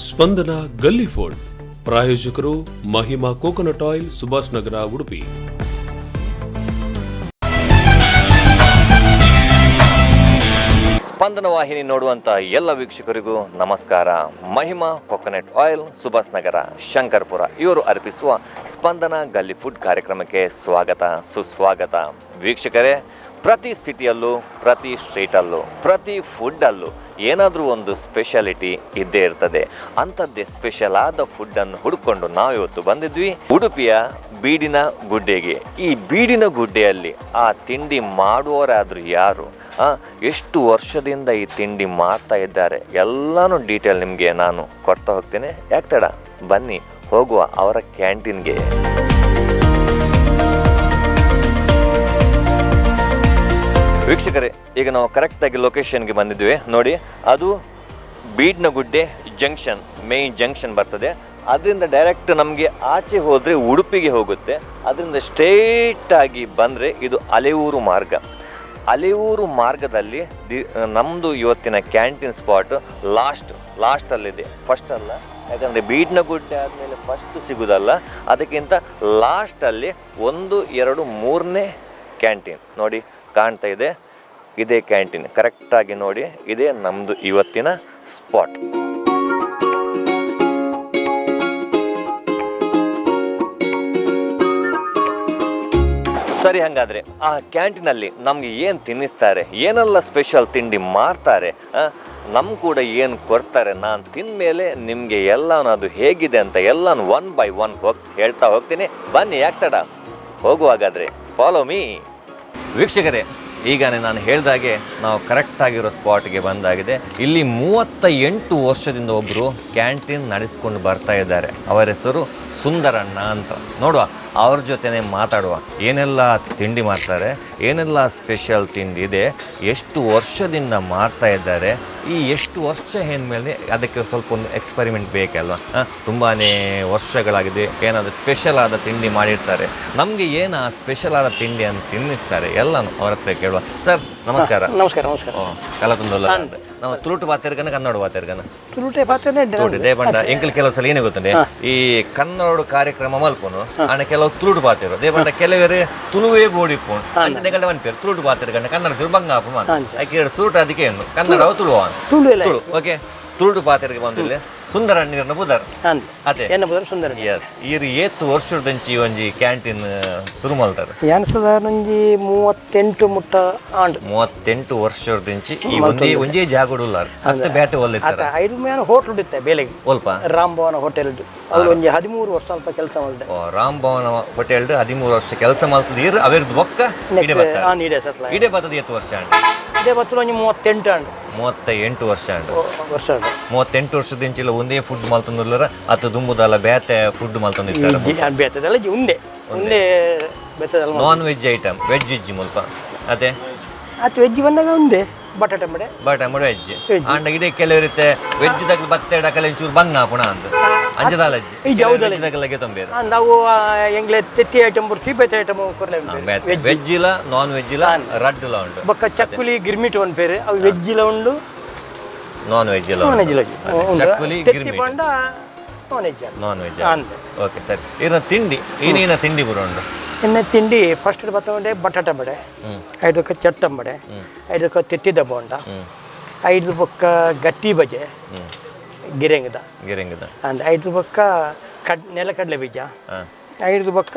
ಸ್ಪಂದನ ಗಲ್ಲಿ ಫುಡ್ ಪ್ರಾಯೋಜಕರು Mahima coconut oil, Subhash ನಗರ, ಉಡುಪಿ. ಸ್ಪಂದನ ವಾಹಿನಿ ನೋಡುವಂಥ ಎಲ್ಲ ವೀಕ್ಷಕರಿಗೂ ನಮಸ್ಕಾರ. ಮಹಿಮಾ ಕೋಕೋನಟ್ ಆಯಿಲ್, ಸುಭಾಷ್ ನಗರ, ಶಂಕರ್ಪುರ ಇವರು ಅರ್ಪಿಸುವ ಸ್ಪಂದನ ಗಲ್ಲಿ ಫುಡ್ ಕಾರ್ಯಕ್ರಮಕ್ಕೆ ಸ್ವಾಗತ, ಸುಸ್ವಾಗತ. ವೀಕ್ಷಕರೇ, ಪ್ರತಿ ಸಿಟಿಯಲ್ಲೂ, ಪ್ರತಿ ಸ್ಟ್ರೀಟಲ್ಲೂ, ಪ್ರತಿ ಫುಡ್ಡಲ್ಲೂ ಏನಾದರೂ ಒಂದು ಸ್ಪೆಷಾಲಿಟಿ ಇದ್ದೇ ಇರ್ತದೆ. ಅಂಥದ್ದೇ ಸ್ಪೆಷಲ್ ಆದ ಫುಡ್ಡನ್ನು ಹುಡುಕೊಂಡು ನಾವಿವತ್ತು ಬಂದಿದ್ವಿ ಉಡುಪಿಯ ಬೀಡಿನ ಗುಡ್ಡೆಗೆ. ಈ ಬೀಡಿನ ಗುಡ್ಡೆಯಲ್ಲಿ ಆ ತಿಂಡಿ ಮಾಡುವವರಾದರೂ ಯಾರು, ಎಷ್ಟು ವರ್ಷದಿಂದ ಈ ತಿಂಡಿ ಮಾಡ್ತಾ ಇದ್ದಾರೆ, ಎಲ್ಲನೂ ಡೀಟೇಲ್ ನಿಮಗೆ ನಾನು ಕೊಡ್ತಾ ಹೋಗ್ತೇನೆ. ಯಾಕೆ ತಡ? ಬನ್ನಿ ಹೋಗುವ ಅವರ ಕ್ಯಾಂಟೀನ್ಗೆ. ವೀಕ್ಷಕರೇ, ಈಗ ನಾವು ಕರೆಕ್ಟಾಗಿ ಲೊಕೇಶನ್ಗೆ ಬಂದಿದ್ವಿ. ನೋಡಿ, ಅದು ಬೀಡ್ನಗುಡ್ಡೆ junction, main junction ಬರ್ತದೆ. ಅದರಿಂದ ಡೈರೆಕ್ಟ್ ನಮಗೆ ಆಚೆ ಹೋದರೆ ಉಡುಪಿಗೆ ಹೋಗುತ್ತೆ. ಅದರಿಂದ ಸ್ಟ್ರೇಟಾಗಿ ಬಂದರೆ ಇದು ಅಲೆಯೂರು ಮಾರ್ಗ. ಅಲೆಯೂರು ಮಾರ್ಗದಲ್ಲಿ ನಮ್ಮದು ಇವತ್ತಿನ canteen spot last ಲಾಸ್ಟಲ್ಲಿದೆ, first ಅಲ್ಲ. ಯಾಕಂದರೆ ಬೀಡ್ನಗುಡ್ಡೆ ಆದಮೇಲೆ ಫಸ್ಟ್ ಸಿಗೋದಲ್ಲ. ಅದಕ್ಕಿಂತ ಲಾಸ್ಟಲ್ಲಿ ಒಂದು, ಎರಡು, ಮೂರನೇ ಕ್ಯಾಂಟೀನ್ ನೋಡಿ ಕಾಣ್ತಾ ಇದೆ. ಇದೇ ಕ್ಯಾಂಟೀನ್. ಕರೆಕ್ಟಾಗಿ ನೋಡಿ, ಇದೇ ನಮ್ಮದು ಇವತ್ತಿನ ಸ್ಪಾಟ್. ಸರಿ, ಹಾಗಾದರೆ ಆ ಕ್ಯಾಂಟೀನಲ್ಲಿ ನಮಗೆ ಏನು ತಿನ್ನಿಸ್ತಾರೆ, ಏನೆಲ್ಲ ಸ್ಪೆಷಲ್ ತಿಂಡಿ ಮಾರ್ತಾರೆ, ನಮ್ಮ ಕೂಡ ಏನು ಕೊಡ್ತಾರೆ, ನಾನು ತಿಂದಮೇಲೆ ನಿಮಗೆ ಎಲ್ಲನೂ ಅದು ಹೇಗಿದೆ ಅಂತ ಎಲ್ಲನೂ one by one ಹೇಳ್ತಾ ಹೋಗ್ತೀನಿ. ಬನ್ನಿ, ಯಾಕೆ ತಡ? ಹೋಗುವಾಗಾದರೆ ಫಾಲೋ ಮೀ. ವೀಕ್ಷಕರೇ, ಈಗ ನಾನು ಹೇಳ್ದಾಗೆ ನಾವು ಕರೆಕ್ಟಾಗಿರೋ ಸ್ಪಾಟ್ಗೆ ಬಂದಾಗಿದೆ. ಇಲ್ಲಿ 38 ವರ್ಷದಿಂದ ಒಬ್ಬರು ಕ್ಯಾಂಟೀನ್ ನಡೆಸ್ಕೊಂಡು ಬರ್ತಾ ಇದ್ದಾರೆ. ಅವರ ಹೆಸರು ಸುಂದರಣ್ಣ ಅಂತ. ನೋಡುವ, ಅವ್ರ ಜೊತೆನೇ ಮಾತಾಡುವ. ಏನೆಲ್ಲ ತಿಂಡಿ ಮಾಡ್ತಾರೆ, ಏನೆಲ್ಲ ಸ್ಪೆಷಲ್ ತಿಂಡಿ ಇದೆ, ಎಷ್ಟು ವರ್ಷದಿಂದ ಮಾರ್ತಾ ಇದ್ದಾರೆ, ಈ ಎಷ್ಟು ವರ್ಷ ಮೇಲೆ ಅದಕ್ಕೆ ಸ್ವಲ್ಪ ಒಂದು ಎಕ್ಸ್ಪೆರಿಮೆಂಟ್ ಬೇಕಲ್ವ? ತುಂಬಾ ವರ್ಷಗಳಾಗಿದೆ. ಏನಾದರೂ ಸ್ಪೆಷಲ್ ಆದ ತಿಂಡಿ ಮಾಡಿರ್ತಾರೆ. ನಮಗೆ ಏನು ಆ ಸ್ಪೆಷಲ್ ಆದ ತಿಂಡಿ ಅಂತ ತಿನ್ನಿಸ್ತಾರೆ, ಎಲ್ಲನೂ ಅವ್ರ ಹತ್ರ ಕೇಳುವ. ಸರ್, ನಮಸ್ಕಾರ. ನಮಸ್ಕಾರ, ನಮಸ್ಕಾರ. ಕಲತುಂದಲ್ಲ, ನಾವು ತುಳುಟು ಬಾತೆರ್ಗನ, ಕನ್ನಡ ಬಾತೆರ್ಗನ? ತುಳುಟೆ ಪಾತ್ರನೇ. ತುಳುಟು ದೇಪಂಡ ಎಂಕಲ್ ಕೆಲವು ಸಲ ಏನೇ ಗೊತ್ತುಂಡೆ, ಈ ಕನ್ನಡ ಕಾರ್ಯಕ್ರಮ ಮಲ್ಪುನು ಅಣ್ಣ, ಕೆಲವು ತುಳುಟು ಬಾತಿರು ದೇಪಂಡ, ಕೆಲವರು ತುಳುವೇ ಬೋಡಿಪ್ಪುನು ಅಂಚನೆ ಗಂಡ ಮನ್ಪೇರು. ತುಳುಟು ಬಾತೆರ್ಗಂಡ ಕನ್ನಡ ಚೂರು ಬಂಗ ಆಪು. ಆಕೆ ಸುರುಟು ಅದಕ್ಕೆ ಏನು ಕನ್ನಡ ತುಳುವ? ತುಳು ಎಲ್ಲ. ತುಳು. ಓಕೆ, ತುಳುಟು ಪಾತೆರ್ಗೆ ಬಂದಿಲ್ಲ. ಸುಂದರ ನೀರ್ನ ಬುದರ್? ಅಂದ್. ಅದೇ. ಎನ್ನ ಬದಲು ಸುಂದರ. ಎಸ್. ಈರ್ ಏತ್ ವರ್ಷದಂಚಿ ಒಂಜಿ ಕ್ಯಾಂಟೀನ್ ಶುರು ಮಲ್ತಾರೆ? ಯಾನ್ ಸಾಧಾರಣ ಒಂಜಿ 38 ಮುಟ್ಟ ಆಂಡ್. 38 ವರ್ಷದಂಚಿ ಈ ಒಂದೇ ಒಂಜೇ ಜಾಗಡುಲ್ಲ ಅತ್ತ ಬೇತೆ ಒಲ್ಲ? ಆತ ಐದು ಮ್ಯಾನ್ ಹೋಟ್ಲ್ ಇತ್ತೆ ಬೇಲೆಗೆ. ಒಲ್ಪ? ರಾಮ್ ಭವನ ಹೋಟೆಲ್. ಅಲ್ಲಿ ಒಂಜಿ 13 ವರ್ಷ ಸ್ವಲ್ಪ ಕೆಲಸ ಮಾಡಿದೆ. ಓ, ರಾಮ್ ಭವನ ಹೋಟೆಲ್ 13 ವರ್ಷ ಕೆಲಸ ಮಾಡ್ತದ ಇರ್. ಅವೆರ್ದು ಬೊಕ್ಕ ಇಡೆ ಬತ್ತ? ಆ ನೀಡೆ ಸತ್ಲ. ಇಡೆ ಬತ್ತದ ಏತ್ ವರ್ಷ ಆಂಡ್? ಇದೇ ಬತ್ತಲ ಒಂಜಿ 38 ಆಂಡ್. 38 ವರ್ಷ ಆಂಡ್. ವರ್ಷ ಆಂಡ್. 38 ವರ್ಷದಿಂಚಿಲ್ಲ ಒಂದೇ ಫುಡ್ ಮಲ್ತೊಂದುಲ್ಲರ ಅತ್ತ ದುಂಬುದಲ್ಲ ಬೇತೆ ಫುಡ್ ಮಲ್ತೊಂದಿತ್ತಾರೆ? ಬೇತದಲ್ಲ ಉಂಡೆ ಉಂಡೆ ಬೇತದಲ್ಲ. Non veg item, veg ಇಜ್ಜಿ ಮುಲ್ಪ ಅದೇ? ಆತ ವೆಜ್ ಬಂದಾಗ ಉಂಡೆ ಬಟಾಟೆ ಮಡೆ. But veg. Veg. ಆಂಡ ಇಡೀ ಕೆಲವರಿತ್ತೆ ವೆಜ್ ದಗ್ಲು ಬತ್ತೆಡ ಕಲೆ ಒಂಚೂರು ಬಂಗ ಪುಣ ಅಂದ್ ಅಂಚದಾಲಜ್ಜಿ. ಇಜ್ಜಿ, ಹೌದಲ್ಲ. ವೆಜ್ ದಗ್ಲಗೆ ತೊಂಬೇರು. ನಾವು ಎಂಗ್ಲೆ ತೆತ್ತಿ ಐಟಮ್ ಬರ್ತೀವಿ, ಬೇತೆ ಐಟಮ್ ಕೊರ್ಲೆ. ವೆಜ್. ವೆಜ್ ಇಲ್ಲ, ನಾನ್ ವೆಜ್ ಇಲ್ಲ, ರಡ್ಡುಲ ಉಂಟು. ಬೊಕ್ಕ ಚಕ್ಕುಲಿ ಗಿರ್ಮಿಟ್ ಒಂದ್ ಪೇರು, ಅವು ವೆಜ್ ಇಲ್ಲ ಉಂಡು. ನಾನ್ ವೆಜ್ ಇಲ್ಲ. ನಾನ್ ವೆಜ್ ಇಲ್ಲ. ಉಂಡು. ಚಕ್ಕುಲಿ ತೆತ್ತಿ ಗಿರ್ಮಿಟ್. ಪಂಡ ನಾನ್ ವೆಜ್ ಅಲ್ಲ. Non veg. ಅಂದೆ. ಓಕೆ ಸರಿ, ಇರ ತಿಂಡಿ ಏನೇನ ತಿಂಡಿ ಬರೋ ಉಂಟು? ಇನ್ನು ತಿಂಡಿ ಫಸ್ಟ್ ಬತ್ತಂಡೆ ಬಟಾಟೆ ಬಡೆ, ಐದಕ್ಕೆ ಚಟ್ಟಂಬಡೆ, ಐದಕ್ಕೆ ತೆತ್ತಿದ ಬೋಂಡ, ಐದು ಬೊಕ್ಕ ಗಟ್ಟಿ ಬಜೆ ಗಿರಂಗದ. ಗಿರಂಗದ. ಅಂದ್ ಐದು ಬೊಕ್ಕ ನೆಲಕಡಲೆ ಬೀಜ. ಐದು ಬೊಕ್ಕ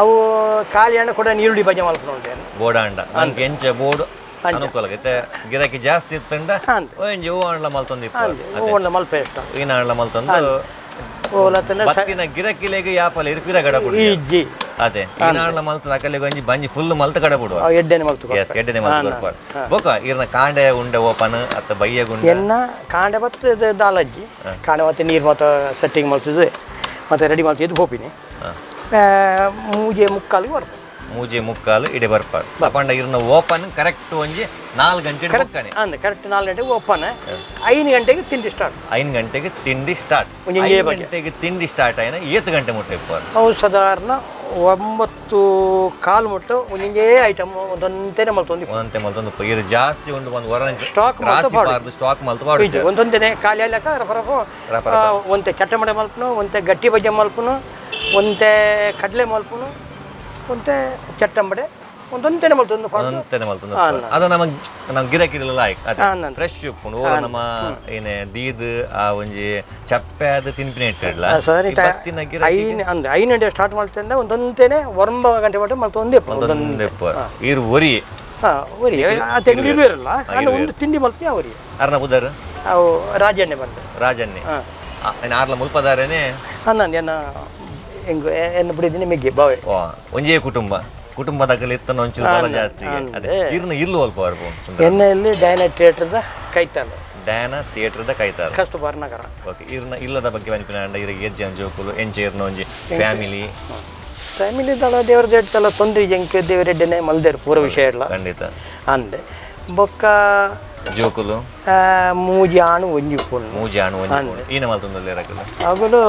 ಅವು ಖಾಲಿ ಹಣ್ಣು ಕೂಡ ನೀರುಳ್ಳಿ ಬಜೆ ಮಲ್ಕೊಂಡು ಉಂಟು. ಬೋಡಾಂಡ ನಂಗೆ ಎಂಚ ಬೋರ್ಡ್ ಅನುಕೂಲ ಇತ್ತೆ, ಗಿರಾಕಿ ಜಾಸ್ತಿ ಇತ್ತಂಡ ಅಂದ್. ಒಂಜಿ ಹೂ ಆಂಡ್ಲ ಮಲ್ತೊಂದು ಇಪ್ಪ. ಒಂದು ಮಲ್ಪ ಇಷ್ಟ. ಈನ ಆಂಡ್ಲ ಮಲ್ತೊಂದು ಓಲತ್ತನ. ಬತ್ತಿನ ಗಿರಾಕಿಲೆಗ್ ಯಾಪಲ ಇರ್ಪಿರ ಗಡ ಬಿಡು. ಇಜ್ಜಿ. ಅದೇ ಈನಾಡ್ಲ ಮಲ್ತದ ಅಕಲೆಗ್ ಒಂಜಿ ಬಂಜಿ ಫುಲ್ ಮಲ್ತ ಕಡ ಬಿಡುವ. ಅವು ಎಡ್ಡೆನೆ ಮಲ್ತು. ಎಸ್, ಎಡ್ಡೆನೆ ಮಲ್ತ ಕೊಡ್ಪಾರ್. ಬೊಕ ಇರ್ನ ಕಾಂಡೆ ಉಂಡೆ ಓಪನ್ ಅತ್ತ ಬಯ್ಯ ಗುಂಡೆ? ಎನ್ನ ಕಾಂಡೆ ಬತ್ತು ದಾಲಜ್ಜಿ. ಕಾಂಡೆ ಮತ್ತೆ ನೀರು ಮತ್ತೆ ಸೆಟ್ಟಿಂಗ್ ಮಲ್ತದೆ, ಮತ್ತೆ ರೆಡಿ ಮಲ್ತಿದ್ದು ಹೋಪಿನಿ. 3:45ಗೆ ಬರ್ಬೋದು. 3:45 ಇಡೆ ಬರ್ಪಾರ್ ಪಂಡ ಇರ್ನ ಓಪನ್ ಕರೆಕ್ಟ್ ಒಂಜಿ 4 ಗಂಟೆ ಬೊಕ್ಕನೆ. ಅಂದ್ ಕರೆಕ್ಟ್ 4 ಗಂಟೆಗೆ ಓಪನ್, 5 ಗಂಟೆಗೆ ತಿಂಡಿ ಸ್ಟಾರ್ಟ್. 5 ಗಂಟೆಗೆ ತಿಂಡಿ ಸ್ಟಾರ್ಟ್. ಒಂಜಿ ಇಂಜೆ 5 ಬಗ್ಗೆ. ಗಂಟೆಗೆ ತಿಂಡಿ ಸ್ಟಾರ್ಟ್ ಆಯ್ನ ಏತ್ ಗಂಟೆ ಮುಟ್ಟ ಇಪ್ಪರ್? ಅವು ಸಾಧಾರಣ 9:15 ಮುಟ್ಟ ಒಂದಿಂಜೇ ಐಟಮ್ ಒಂದೊಂದೇನೆ ಮಲ್ತೊಂದು. ಒಂದಂತೆ ಮಲ್ತೊಂದು ಇರು ಜಾಸ್ತಿ ಒಂದು ಒಂದು ವರ ಸ್ಟಾಕ್ ಮಲ್ತ ಪಾಡು. ಸ್ಟಾಕ್ ಮಲ್ತ ಪಾಡು. ಇಜ್ಜಿ, ಒಂದೊಂದೇನೆ ಖಾಲಿ ಆಯ್ಲಕ ರಫ ರಫ. ರಫ. ಒಂತೆ ಚಟ್ಟಮಡೆ ಮಲ್ಪುನು, ಒಂತೆ ಗಟ್ಟಿ ಬಜ್ಜೆ ಮಲ್ಪುನು, ಒಂತೆ ಕಡಲೆ ಮಲ್ಪುನು, ಒಂತೆ ಚಟ್ಟಂಬಡೆ, ಒಂದೊಂದೇನೆ ಮಲ್ತೊಂದು ಪಾಡು. ಒಂದಂತೆನೆ ಮಲ್ತೊಂದು ಅದ ನಮ್ಮ ನಮ್ಮ ಗಿರಾಕಿಲ್ಲ ಲಾಯ್ಕ್ ಅದೇ ಫ್ರೆಶ್ ಉಪ್ಪುಂಡು. ಓಲ ನಮ್ಮ ಏನೇ ದೀದ್ ಆ ಒಂಜಿ ಚಪ್ಪೆ ಆದ ತಿನ್ಪಿನ ಇಟ್ಟಿಡ್ಲ ಸರಿ. ಬತ್ತಿನ ಗಿರಾಕಿ ಐನ್ ಅಂದ್ 5 ಗಂಟೆ ಸ್ಟಾರ್ಟ್ ಮಾಡ್ತೇನೆ, ಒಂದೊಂದೇನೆ 9 ಗಂಟೆ ಮಟ್ಟ ಮಲ್ತೊಂದೇ. ಒಂದೊಂದೇ ಇರು ಒರಿ. ಹಾಂ, ಒರಿ ಆ ತೆಂಗು ಇರುವಿರಲ್ಲ ನಾನು ಒಂದು ತಿಂಡಿ ಮಲ್ಪಿ ಅವರಿ. ಅರ್ನ ಬುದರ್? ಅವು ರಾಜಣ್ಣೆ ಬಂದೆ. ರಾಜನ್ನೆ. ಹಾಂ. ಆರ್ಲ ಮುಲ್ಪದಾರೇನೆ? ಹಾಂ, ನಾನು ಎನ್ನ ಹೆಂಗು ಎನ್ನ ಬಿಡಿದ್ದೀನಿ ಮೆಗ್ಗಿ ಬಾವೆ. ಓ, ಒಂಜೇ ಕುಟುಂಬ, ಕುಟುಂಬದ ಇತ್ತನ ಒಂಚೂರು ಬಲ ಜಾಸ್ತಿ ಅದೇ. ಇರ್ನ ಇಲ್ಲು ಅಲ್ಪ ಬರ್ಬೋದು. ಎಣ್ಣೆಯಲ್ಲಿ ಡಯಾನ ಥಿಯೇಟರ್ದ ಕೈತಾಲ. ಡಯಾನ ಥಿಯೇಟರ್ದ ಕೈತಾಲ, ಕಸ್ತೂಬಾರ್ ನಗರ. ಓಕೆ, ಇರ್ನ ಇಲ್ಲದ ಬಗ್ಗೆ ಅನ್ಪಿನ ಅಂಡ ಇರಿಗೆ ಎಜ್ಜೆ ಜೋಕುಲು ಎಂಚೆ ಇರ್ನ ಒಂಜಿ ಫ್ಯಾಮಿಲಿ? ಫ್ಯಾಮಿಲಿ ದಳ ದೇವ್ರ ದೇಡ್ತಲ್ಲ ತೊಂದರೆ ಜಂಕ್ ದೇವರೆಡ್ಡೆನೆ ಮಲ್ದೇರು ಪೂರ ವಿಷಯ ಇಲ್ಲ. ಖಂಡಿತ. ಅಂದೆ ಬೊಕ್ಕ ಜೋಕುಲು? ಮೂಜಿ ಆಣು ಒಂಜಿ ಪೊಣ್ಣು. ಮೂಜಿ ಆಣು ಒಂಜಿ ಪೊಣ್ಣು. ಈನ ಮಲ್ತೊಂದುಲ್ಲೆರ್ ಅಕುಲು? ಅಗುಲು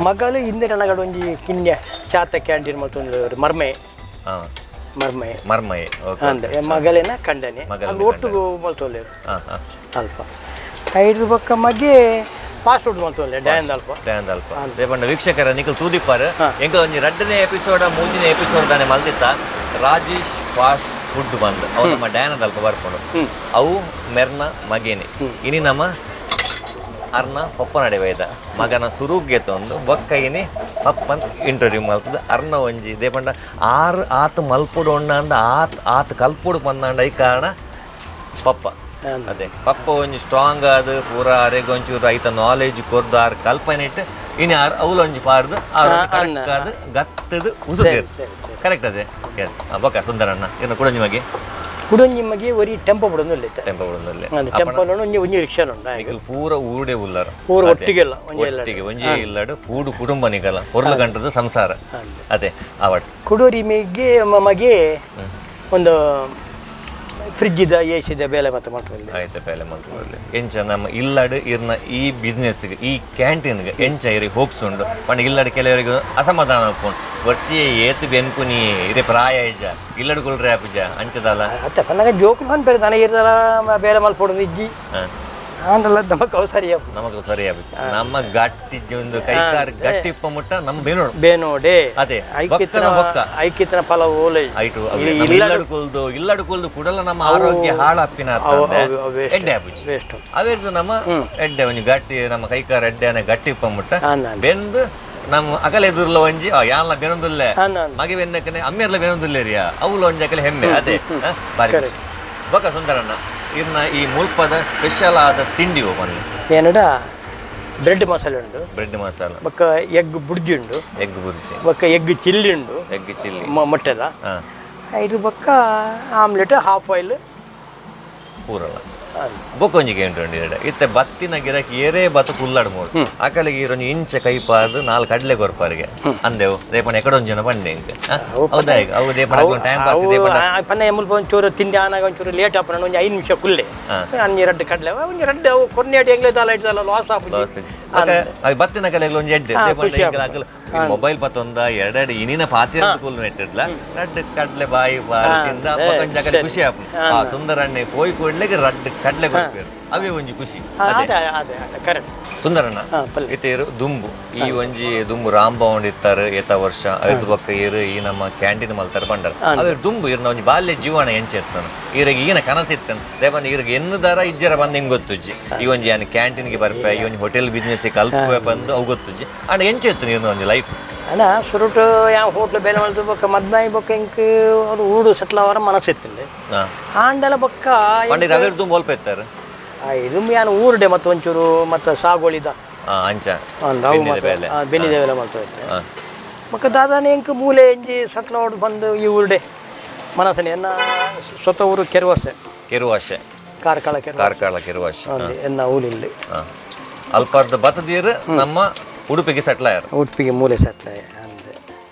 ಮಗಲು ಇಂದಿರನಗಡ ಒಂಜಿ ಕಿನ್ಯ ಚಾತ ಕ್ಯಾಂಟೀನ್ ಮಲ್ತೊಂದು ಮರ್ಮೆ. ಮರ್ಮೆ. ಮರ್ಮಯೆ, ಓಕೆ. ಅಂದೆ ಮಗಲೇನ ಕಂಡನೆ. ಮಗಲೇನ. ಅಲ್ಲಿ ಒಟ್ಟುಗು ಮಲ್ತೊಲ್ಲೇರು. ಹಾ ಹಾ ಅಲ್ಪ ಐದು ಬೊಕ್ಕ ಮಗೆ ಫಾಸ್ಟ್ ಫುಡ್ ಮಲ್ತೊಲ್ಲೆ ಡ್ಯಾಂದ್ ಅಲ್ಪ. ಡ್ಯಾಂದ್ ಅಲ್ಪ. ದೇಪಂಡ ವೀಕ್ಷಕರ ನಿಕಲ್ ತೂದಿಪ್ಪಾರ್ ಎಂಕ ಒಂಜಿ ರಡ್ಡನೇ ಎಪಿಸೋಡ್ ಮೂಜಿನೇ ಎಪಿಸೋಡ್ ದಾನೆ ಮಲ್ದಿತ್ತ ರಾಜೇಶ್ ಫಾಸ್ಟ್ ಫುಡ್ ಬಂದ್ ಅವು ನಮ್ಮ ಡ್ಯಾನದ ಅಲ್ಪ ಬರ್ಕೊಂಡು ಅವು ಮೆರ್ನ ಮಗೇನೆ. ಇನಿ ನಮ್ಮ ಅರ್ನ ಪಪ್ಪ ನಡೆ ವೈದ ಮಗನ ಸುರುಗ್ಗೆ ತಂದು ಬೊಕ್ಕ ಇನಿ ಪಪ್ಪನ್ ಇಂಟರ್ವ್ಯೂ ಮಲ್ತದ. ಅರ್ನ ಒಂಜಿ ದೇಪಂಡ ಆರ್ ಆತ ಮಲ್ಪುಡು ಒಣ್ಣ ಅಂದ ಆತ್ ಆತ್ ಕಲ್ಪುಡು ಬಂದಾಂಡ ಈ ಕಾರಣ ಪಪ್ಪ. ಅದೇ ಪಪ್ಪ ಒಂಜಿ ಸ್ಟ್ರಾಂಗ್ ಆದ್ ಪೂರ ಅರೆಗ್ ಒಂಚೂರು ಐತ ನಾಲೆಜ್ ಕೊರ್ದು ಆರ್ ಕಲ್ಪನೆ ಇಟ್ಟು ಇನಿ ಆರ್ ಅವ್ಲು ಒಂಜಿ ಪಾರ್ದು ಆರ್ ಕರೆಕ್ಟ್ ಆದ್ ಗತ್ತದು ಉಸುದೇರ್. ಸರಿ, ಸರಿ. ಕರೆಕ್ಟ್ ಅದೇ. ಎಸ್, ಬೊಕ್ಕ ಸುಂದರಣ್ಣ ಇನ್ನು ಕೂಡ ನಿಮಗೆ ಕುಡೊಂಜಿ ಮಗೆ ಒರಿ ಟೆಂಪೋ ಬಿಡೊಂದು ಇತ್ತ. ಟೆಂಪೋ ಬಿಡೊಂದುಲ್ಲೆ. ಟೆಂಪೋ ಒಂಜಿ ಒಂಜಿ ರಿಕ್ಷಾ ಉಂಡು. ನಿಕಲ್ ಪೂರ ಊರುಡೆ ಉಲ್ಲರ್. ಊರು ಒಟ್ಟಿಗೆ ಇಲ್ಲ, ಒಂಜೇ ಇಲ್ಲ. ಒಟ್ಟಿಗೆ ಒಂಜೇ ಇಲ್ಲಡು ಕೂಡು ಕುಟುಂಬ ನಿಕಲ ಪೊರ್ಲು ಗಂಟದ ಸಂಸಾರ ಅದೇ ಅವಟ್. ಕುಡೋರಿ ಮೆಗ್ಗೆ ಮಗೆ ಒಂದು ಫ್ರಿಜ್ ಇದ ಎ ಸಿದ ಬೇಲೆ ಮತ್ತೆ ಮಾಡ್ತದೆ. ಆಯ್ತು, ಬೇಲೆ ಮಲ್ತೊಂದುಲ್ಲೆ. ಎಂಚ ನಮ್ಮ ಇಲ್ಲಡು ಇರ್ನ ಈ ಬಿಸ್ನೆಸ್ ಈ ಕ್ಯಾಂಟೀನ್ಗೆ ಎಂಚ ಇರಿ ಹೋಪ್ಸ್ ಉಂಡು ಪಂಡ ಇಲ್ಲಡು ಕೆಲವರಿಗೆ ಅಸಮಾಧಾನ ಉಪ್ಪುಂಡು ವರ್ಚಿ ಏತ್ ಬೆನ್ಪುನಿ ಇರೆ ಪ್ರಾಯ ಇಜ್ಜ ಇಲ್ಲಡು ಕುಲ್ರೆ ಆಪುಜ ಅಂಚದಲ್ಲ. ಅತ್ತೆ ಪನ್ನಗ ಜೋಕುಲು ಪನ್ಪೆರ್ ದನ ಇರ್ದಲ ಬೇಲೆ ಮಲ್ಪೊಡು ಇಜ್ಜಿ. ಆಂಡಲ ನಮಕ್ ಅವು ಸರಿ ಆಪುಜಿ. ನಮಕ್ ಸರಿ ಆಪುಜಿ. ನಮ್ಮ ಗಟ್ಟಿ ಒಂದು ಕೈಕಾರ್ ಗಟ್ಟಿ ಇಪ್ಪ ಮುಟ್ಟ ನಮ್ಮ ಬೇನೋಡು. ಬೇನೋಡೆ. ಅದೇ. ಐಕಿತನ ಬೊಕ್ಕನ ಬೊಕ್ಕ. ಐಕಿತನ ಫಲ ಓಲೆ. ಐಟು ಅವ್ವೆ. ನಮ್ಮ ಇಲ್ಲಡು ಕುಲ್ದು ಇಲ್ಲಡು ಕುಲ್ದು ಕುಡಲ ನಮ್ಮ ಆರೋಗ್ಯ ಹಾಳಾಪಿನ ಎಡ್ಡೆ ಆಪುಜಿ. ವೇಸ್ಟ್. ಅವೆರ್ದು ನಮ್ಮ ಎಡ್ಡೆ ಒಂಜಿ ಗಟ್ಟಿ ನಮ್ಮ ಕೈಕಾರ ಎಡ್ಡೆ ಗಟ್ಟಿ ಇಪ್ಪ ಮುಟ್ಟ ಅಂದ್. ಬೆಂದು ನಮ್ಮ ಅಕಲೆ ಎದುರ್ಲ ಒಂಜಿ ಯಾನ್ಲ ಬೆನೊಂದುಲ್ಲೆ ಅಂದ್ ಅಂದ್. ಮಗೆ ಬೆನ್ನಕನೆ ಅಮ್ಮೆರ್ಲ ಬೆನೊಂದುಲ್ಲೇರಿಯಾ ಅವುಲ ಒಂಜಿ ಅಕಲೆ ಹೆಮ್ಮೆ ಅದೇ. ಬಾರಿ ಖುಷಿ. ಬೊಕ್ಕ ಸುಂದರಣ್ಣ ಇರ್ನ ಈ ಮುಲ್ಪದ ಸ್ಪೆಷಲ್ ಆದ ತಿಂಡಿ ಓಪನ್ ಏನಡ ಬ್ರೆಡ್ ಮಸಾಲೆ ಉಂಡು. ಬ್ರೆಡ್ ಮಸಾಲ. ಬೊಕ್ಕ ಎಗ್ ಬುರ್ಜಿ ಉಂಡು. ಎಗ್ ಬುರ್ಜಿ. ಬೊಕ್ಕ ಎಗ್ ಚಿಲ್ಲಿ ಉಂಡು. Egg chilli. ಮೊಟ್ಟೆದ. ಇದು ಬೊಕ್ಕ omelette half oil. ಪೂರಲ್ಲ ಬೊಕ್ಕೊಂಜಿಗೆ ಉಂಟು ಎರಡು ಇತ್ತೆ ಬತ್ತಿನ ಗಿರಕ್ಕೆ ಏರೇ ಬತ್ತ ಕುಲ್ಲಾಡು ಮೂರು ಅಕಲಿಗೆ ಇರೊಂಜಿ ಇಂಚ ಕೈಪಾದು 4 ಕಡಲೆ ಕೊರ್ಪಾರಿಗೆ ಅಂದೆವು ದೇಪಣ ಎಕಡೊಂಜಿ ಜನ ಬಂಡೆ ಇಂಕ ಹೌದಾ ಈಗ ಅವು ದೇಪಣ ಟೈಮ್ ಪಾಸ್ ದೇಪಣ ಪನ್ನ ಮುಲ್ಪ ಒಂಚೂರು ತಿಂಡಿ ಆನಾಗ ಒಂಚೂರು ಲೇಟ್ ಆಪನ ಒಂಜಿ 5 ನಿಮಿಷ ಕುಲ್ಲೆ ಒಂಜಿ ರಡ್ಡು ಕಡಲೆ ಒಂಜಿ ರಡ್ಡು ಅವು ಕೊರ್ನೇಟ್ ಎಂಗ್ಲೇ ದಾಲ ಇಡ್ದಲ್ಲ ಲಾಸ್ ಆಪುಜಿ. ಅವು ಬತ್ತಿನ ಕಲೆಗಳು ಒಂಜಿ ಎಡ್ಡೆ ದೇಪಣ ಅಕಲು ಮೊಬೈಲ್ ಪತ್ತೊಂದ ಎರಡೆರಡು ಇನಿನ ಪಾತ್ರೆ ಕುಲ್ಲು ನೆಟ್ಟಿಡ್ಲ ರಡ್ಡು ಕಡಲೆ ಬಾಯಿ ಬಾರಿ ತಿಂದ ಬೊಕ್ಕೊಂಜಿ ಅಕಲೆ ಖುಷಿ ಆಪುಂಡು. ಆ ಸುಂದರಣ್ಣೆ ಪೋಯಿ ಕೂಡ್ಲೆಗೆ ರಡ್ಡು ಕಡಲೆ ಕೊರ್ಪೇರು ಅವೇ ಒಂಜಿ ಖುಷಿ. ಅದೇ ಅದೇ ಅದೇ ಕರೆಕ್ಟ್. ಸುಂದರಣ್ಣ ಇತ್ತೇರು ದುಂಬು ಈ ಒಂಜಿ ದುಂಬು ರಾಂಬೌಂಡ್ ಇತ್ತಾರೆ ಏತ ವರ್ಷ ಐದು ಬೊಕ್ಕ ಏರು ಈ ನಮ್ಮ ಕ್ಯಾಂಟೀನ್ ಮಲ್ತಾರೆ ಬಂಡಾರ ಅವೇರು ದುಂಬು ಇರ್ನ ಒಂಜಿ ಬಾಲ್ಯ ಜೀವನ ಎಂಚ ಇತ್ತಾನು ಈರಿಗೆ ಈಗಿನ ಕನಸು ಇತ್ತಾನು ದೇವನ ಈರಿಗೆ ಎನ್ನುದಾರ ಇಜ್ಜರ ಬಂದು ಹಿಂಗ್ ಗೊತ್ತುಜ್ಜಿ ಈ ಒಂಜಿ ಯಾನ್ ಕ್ಯಾಂಟೀನ್ಗೆ ಬರ್ಪೆ ಈ ಒಂಜಿ ಹೋಟೆಲ್ ಬಿಸ್ನೆಸ್ ಕಲ್ಪೆ ಬಂದು ಅವು ಗೊತ್ತುಜ್ಜಿ ಅಂಡ್ ಎಂಚ ಇತ್ತು ಇರ್ನ ಒಂಜಿ ಲೈಫ್? ಅಣ್ಣ ಸುರುಟು ಯಾವ ಹೋಟ್ಲು ಬೇಲೆ ಮಲ್ತು ಬೊಕ್ಕ ಮದ್ಮಾಯಿ ಬೊಕ್ಕ ಇಂಕ್ ಅದು ಊಡು ಸೆಟ್ಲ್ ಅವರ ಮನಸ್ಸು ಇತ್ತಿಲ್ಲ ಆಂಡಲ ಬೊಕ್ಕ ಪಂಡಿತ ಅವೇರು ದುಂಬು ಒಲ್ಪ ಇತ್ತಾರೆ ಇದು ಯಾನ್ ಊರುಡೆ ಮತ್ತು ಒಂಚೂರು ಮತ್ತು ಸಾಗೋಳಿದ ಅಂಚ ಅವು ಬೆನ್ನಿದ ಬೇಲೆ ಮಲ್ತು ಬೊಕ್ಕ ದಾದಾನೆ ಇಂಕ್ ಮೂಲೆ ಎಂಜಿ ಸೆಟ್ಲ್ ಅವಡು ಬಂದು ಈ ಊರುಡೆ ಮನಸ್ಸನೆ ಎನ್ನ ಸ್ವತಃ ಊರು ಕೆರುವರ್ಸೆ. ಕೆರುವಾಶೆ. ಕಾರ್ಕಳ ಕೆರುವಾಶೆ. ಕಾರ್ಕಳ ಕೆರುವಾಶೆ. ಎನ್ನ ಊರಿಲ್ಲಿ ಅಲ್ಪಾರ್ಧ ಬತ್ತದೀರು ನಮ್ಮ ಉಡುಪಿಗೆ ಸೆಟ್ಲ್ ಆಯರು. ಉಡುಪಿಗೆ ಮೂಲೆ ಸೆಟ್ಲ್ ಆಯ ಅಂದೆ.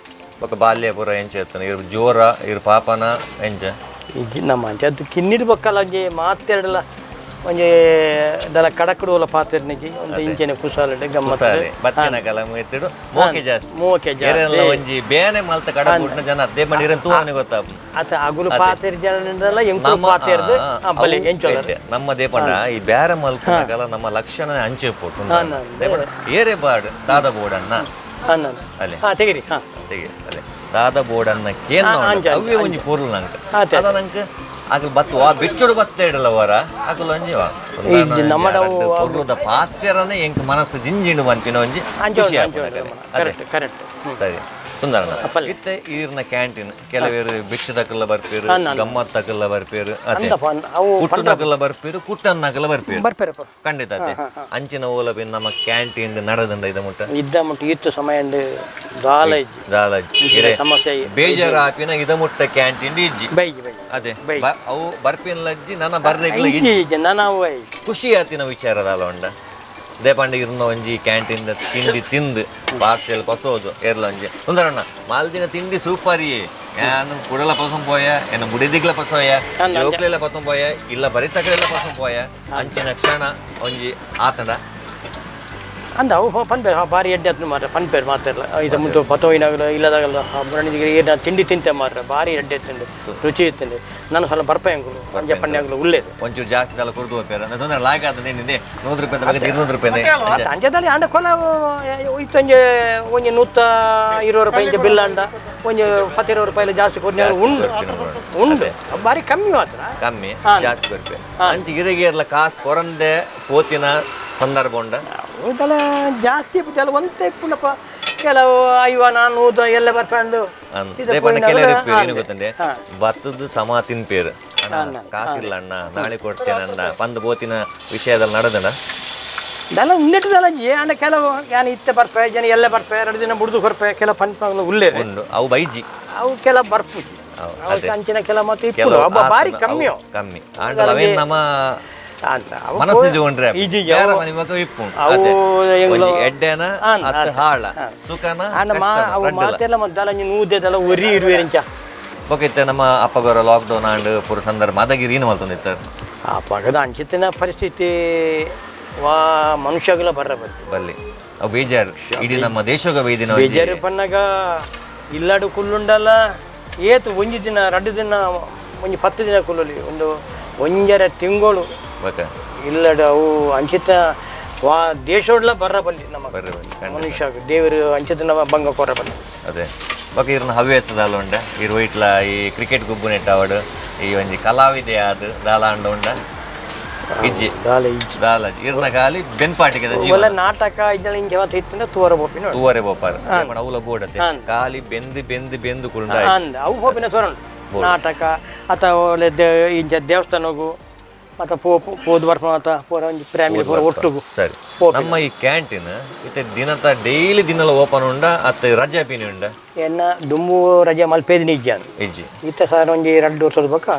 ಬೊಕ ಬಾಲ್ಯ ಪೂರ ಎಂಚ ಇತ್ತನ ಇರ್ ಜೋರ ಇರ್ ಪಾಪನ ಎಂಚ ಇಜ್ಜಿ ನಮ್ಮ ಅಂಚೆ ಅದು ಕಿನ್ನಿಡ್ ಬೊಕ್ಕಲ ಒಂಜಿ ಮಾತೆರಡಲ ಒಂಜಿ ದಲ ಕಡಕಡುವಲ ಪಾತೆರ್ನಿಜಿ ಒಂದು ಇಂಚೆನೆ ಕುಸಾಲಡ್ ಗಮ್ಮತ್ ಸರಿ ಬತ್ತಿನ ಕಲ ಎತ್ತಿಡು ಮೋಕೆ ಜಾಸ್ತಿ ಮೋಕೆ ಜಾಸ್ತಿ. ಏರೆಲ್ಲ ಒಂಜಿ ಬೇನೆ ಮಲ್ತ ಕಡಕುಡ್ನ ಜನ ಅದೇ ಮಂಡಿ ತೂವನೆ ಗೊತ್ತಾಪು ಅತ ಅಗುಲು ಪಾತೆರ್ ಜನರೆಲ್ಲ ಎಂಕುಲು ಪಾತೆರ್ದು ಬಲೆ ಎಂಚೊಲ್ಲ ನಮ್ಮ ದೇಪಂಡ ಈ ಬ್ಯಾರೆ ಮಲ್ಪುನಗಲ ನಮ್ಮ ಲಕ್ಷಣ ಅಂಚೆ ಪೋಟು ಏರೆ ಬಾಡ್ ದಾದ ಬೋಡನ್ನ ಅಲೆ. ಹಾ ತೆಗಿರಿ ಹಾ ತೆಗಿ ಅಲೆ ದಾದ ಬೋಡನ್ನ ಕೇನ್ ಅಂಚೆ, ಅವೇ ಒಂಜಿ ಪೊರ್ಲು ನಂಕ ಅತೆ, ಅದ ನಂಕ ಅಕಲ್ ಬತ್ತು ವಾ ಬಿಚ್ಚುಡು ಬತ್ತ ಇಡಲ ವರ ಅಕಲ್ ಒಂಜಿ ವಾ ಇಜ್ಜಿ, ನಮ್ಮಡ ಅವು ಪೊರ್ಲುದ ಪಾತೆರನೆ ಎಂಕ್ ಮನಸ್ಸು ಜಿಂಜಿಂಡು ಪನ್ಪಿನ ಒಂಜಿ ಅಂಚೆ ಖುಷಿ ಅಂಚೆ ಆಪುಂಡು ಅಕಲೆ. ಅದೇ ಕರೆಕ್ಟ್ ಕರೆಕ್ಟ್ ಸರಿ ಸುಂದರಣ್ಣ ಅಪ್ಪಲ್ಲಿ. ಇತ್ತೆ ಈರ್ನ ಕ್ಯಾಂಟೀನ್ ಕೆಲವೇರು ಬಿಚ್ಚದಕಲ್ಲ ಬರ್ಪೇರು ಗಮ್ಮತ್ತಕಲ್ಲ ಬರ್ಪೇರು ಅದೇ ಅಂದಪ್ಪ ಅವು ಕುಟ್ಟುನಕಲ್ಲ ಬರ್ಪೇರು ಕುಟ್ಟನ್ನಕಲ್ಲ ಬರ್ಪೇರು ಬರ್ಪೇರಪ್ಪ ಖಂಡಿತ ಅದೇ ಅಂಚಿನ ಓಲಬಿನ್ ನಮ್ಮ ಕ್ಯಾಂಟೀನ್ ನಡೆದಂಡ ಇದ ಮುಟ್ಟ ಇದ್ದ ಮುಟ್ಟು ಇತ್ತು ಸಮಯ ಉಂಡು ದಾಲ ಇಜ್ಜಿ ದಾಲಾಜಿ ಇರೆ ಸಮಸ್ಯೆ ಬೇಜಾರ ಆಪಿನ ಇದ ಮುಟ್ಟ ಕ್ಯಾಂಟೀನ್ ಇಜ್ಜಿ ಬೈಜಿ ಬೈಜಿ ಅದೇ ಅವು ಬರ್ಪಿನ ಲಜ್ಜಿ ನನ್ನ ಬರ್ರೆಗ್ಲ ಇಜ್ಜಿ ಇಜ್ಜಿ ನಾನು ಅವು ಖುಷಿ ಆತಿನ ವಿಚಾರ ದಾಲ ಉಂಡ ದೇಪಾಂಡೆ ಇರ್ನ ಒಂಜಿ ಕ್ಯಾಂಟೀನ್ ತಿಂಡಿ ತಿಂದು ಪಾರ್ಸೆಲ್ ಪಸೋದು ಏರ್ಲ ಒಂಜಿ ಸುಂದರಣ್ಣ ಮಾಲ್ದಿನ ತಿಂಡಿ ಸೂಪರ್ ಯಾನು ಕುಡಲ ಪಸಂ ಪೋಯ ಎನ್ನ ಬುಡಿದಿಗ್ಲ ಪಸೋಯ ಜೋಕ್ಲೆಲ್ಲ ಪಸಂ ಪೋಯ ಇಲ್ಲ ಬರಿತಕಲೆಲ್ಲ ಪಸಂ ಪೋಯ ಅಂಚಿನ ಕ್ಷಣ ಒಂಜಿ ಆತಂಡ ಅಂದ ಅವು ಪನ್ಪೇರು ಹಾ ಬಾರಿ ಎಡ್ಡೆ ಆತು ಮಾತ್ರ ಪನ್ಪೇರು ಮಾತಾಡಲ್ಲ ಇದು ಮುಂದೆ ಪತೋಯಿನಾಗಲ ಇಲ್ಲದಾಗಲ್ಲ ಬರಣಿಗೆ ಏನು ತಿಂಡಿ ತಿಂತೆ ಮಾತ್ರ ಭಾರಿ ಎಡ್ಡೆ ತಿಂಡಿ ರುಚಿ ಇತ್ತಂಡು ನಾನು ಸ್ವಲ್ಪ ಬರ್ಪೆಂಗುಲು ಅಂಜ ಪಣ್ಯಾಂಗುಲು ಉಳ್ಳೇದು ಒಂಚೂರು ಜಾಸ್ತಿ ದಾಲ ಕುಡ್ದು ಹೋಗ್ಯಾರ ತೊಂದರೆ ಲಾಯಕ್ ಆತ ನಿನ್ನೆ 100 ರೂಪಾಯಿ ಬಗ್ಗೆ 200 ರೂಪಾಯಿ ಅಂಜದಲ್ಲಿ ಅಂಡ ಕೊಲ ಇತ್ತೊಂಜೆ ಒಂಜಿ 120 ರೂಪಾಯಿ ಇಂಚ ಬಿಲ್ ಅಂಡ ಒಂಜಿ 10 ರೂಪಾಯಿ ಜಾಸ್ತಿ ಕೊಡ್ನೆ ಉಂಡು ಉಂಡು ಭಾರಿ ಕಮ್ಮಿ ಮಾತ್ರ ಕಮ್ಮಿ ಜಾಸ್ತಿ ಬರ್ಪೆ ಅಂಚೆ ಗಿರಗಿರ್ಲ ಕಾಸು ಕೊರಂದೆ ಪೋತಿನ ಸಂದರ್ಭ ಉಂಡ ಇದೆಲ್ಲ ಜಾಸ್ತಿ ಇದೆಲ್ಲ ಒಂತೆ ಪುನಪ್ಪ ಕೆಲವು ಐವ ನಾನು ಎಲ್ಲ ಬರ್ಪಂಡು ಕೆಲವರು ಏನು ಗೊತ್ತಂಡೆ ಭತ್ತದ ಸಮ ತಿನ್ಪೇರು ಅಣ್ಣ ಕಾಸಿಲ್ಲ ಅಣ್ಣ ನಾಳೆ ಕೊಡ್ತೇನೆ ಅಣ್ಣ ಪಂದ್ ಪೋತಿನ ವಿಷಯದಲ್ಲಿ ನಡೆದಣ ದಲ ಉಂಡಿಟ್ಟದಲ್ಲ ಜಿ ಅಂಡ ಕೆಲವು ಯಾನ್ ಇತ್ತೆ ಬರ್ಪೆ ಜನ ಎಲ್ಲ ಬರ್ಪೆ 2 ದಿನ ಬುಡ್ದು ಕೊರ್ಪೆ ಕೆಲವು ಪನ್ಪ ಉಲ್ಲೇರು ಉಂಡು ಅವು ಬೈಜಿ ಅವು ಕೆಲವು ಬರ್ಪುಜಿ ಅವು ಅವು ಅದೇ. ಅಂಚಿನ ಕೆಲವು ಮತ್ತು ಇಪ್ಪುಡು ಕೆಲವು ಅಬ್ಬ ಭಾರಿ ಆತನ ಕಮ್ಮಿ ಅವು ಅವು. ಕಮ್ಮಿ ಆಂಡಲ ಅವೇನ್ ನಮ್ಮ ಅಂತ ಅವು ಮನಸ್ಸಿಗೆ ಉಂಡ್ರೆ ಇಜ್ಜಿ, ಬೇರೆ ಅವು- ಮನೆ ಮಕ್ಕ ಇಪ್ಪು ಅವು ಅದೇ. ಎಂಗ್ಲೋ- ಒಂಜಿ ಎಡ್ಡೆನ ಆನ್, ಅತ್ತ ಆತ. ಹಾಳ ಸುಖನ ಅಂಡ ಮಾ ಕಷ್ಟನ, ಅವು ರಡ್ಡಲ. ಮಾತೆಲ್ಲ ಮತ್ತೆ ಒಂಜಿ ನೂದೆದೆಲ್ಲ ಒರಿ ಇರುವೆರಿಂಚ ಬೊಕ ನಮ್ಮ ಅಪ್ಪಗರ ಲಾಕ್ಡೌನ್ ಆಂಡ್ ಪೂರ ಸಂದರ್ಭ ಅದಗಿರಿ ಏನು ಮಲ್ತೊಂದಿತ್ತಾರೆ ಆ ಪಗದ ಅಂಚಿತ್ತಿನ ಪರಿಸ್ಥಿತಿ ವಾ ಮನುಷ್ಯಗಳ ಬರ್ರ ಬಂತು ಬಲ್ಲಿ ಅವು ಬೇಜಾರು ಇಡೀ ನಮ್ಮ ದೇಶಗ ಬೈದಿನ ಒಂಜಿ- ಬೇಜಾರು ಪನ್ನಗ ಇಲ್ಲಾಡು ಕುಲ್ಲುಂಡಲ್ಲ ಏತು ಒಂಜಿ ದಿನ 2 ದಿನ ಒಂಜಿ 10 ದಿನ ಕುಲ್ಲಲಿ ಒಂದು ಒಂಜರೆ ತಿಂಗಳು ಬೊಕ ಇಲ್ಲಡು ಅವು ಅಂಚಿತ ವಾ ದೇಶೋಡ್ಲ ಬರ್ರ ಬಲ್ಲಿ ನಮ್ಮ ಬರ್ರ ಬಲ್ಲಿ, ಖಂಡಿತ. ಮನುಷ್ಯ ದೇವರು ಅಂಚಿತನ ಭಂಗ ಕೊರ ಬಲ್ಲಿ ಅದೇ ಬೊಕ ಇರ್ನ ಹವ್ಯಾಸ ದಾಲ ಉಂಡ ಇರ್ ವೈಟ್ಲ ಈ ಕ್ರಿಕೆಟ್ ಗುಬ್ಬು ನೆಟ್ಟಾವಡು ಈ ಒಂಜಿ ಕಲಾವಿದೆ ಅದು ದಾಲ ಅಂಡ ಉಂಡ ಇಜ್ಜಿ ದಾಲ ಇಜ್ಜಿ ದಾಲ ಇರ್ನ ಖಾಲಿ ಬೆನ್ಪಾಟಿಗೆ ಜೀವನ ಒಲ್ಲ ನಾಟಕ ಇದೆಲ್ಲ ಇಂಚ ಮಾತ್ರ ಇತ್ತಂದ್ರೆ ತೂವರ ಬೋಪಿನ ತೂವರೆ ಬೋಪಾರ ಅವಲ ಬೋಡತೆ ಖಾಲಿ ಬೆಂದು ಬೆಂದು ಬೆಂದು ಕುಂಡ ಅಂದ ಅವು ಹೋಪಿನ ತೋರಣ ನಾಟಕ ಅಥವಾ ಒಳ್ಳೆ ಇಂಚ ದೇವಸ್ಥಾನಗು ಅಥವಾ ಪೋ ಪೋದು ಬರ್ಪ ಅಥವಾ ಪೂರ ಒಂಜಿ ಫ್ಯಾಮಿಲಿ ಪೂರ ಒಟ್ಟುಗು ಸರಿ ನಮ್ಮ ಈ ಕ್ಯಾಂಟೀನ್ ಇತ್ತೆ ದಿನತ ಡೈಲಿ ದಿನಲ ಓಪನ್ ಉಂಡ ಅತ್ತ ರಜೆ ಪೀನಿ ಉಂಡ ಎನ್ನ ದುಂಬು ರಜೆ ಮಲ್ಪೇದಿನ ಇಜ್ಜಾನು ಇಜ್ಜಿ ಇತ್ತ ಸಾರ ಒಂಜಿ 2 ವರ್ಷದ ಬೊಕ್ಕ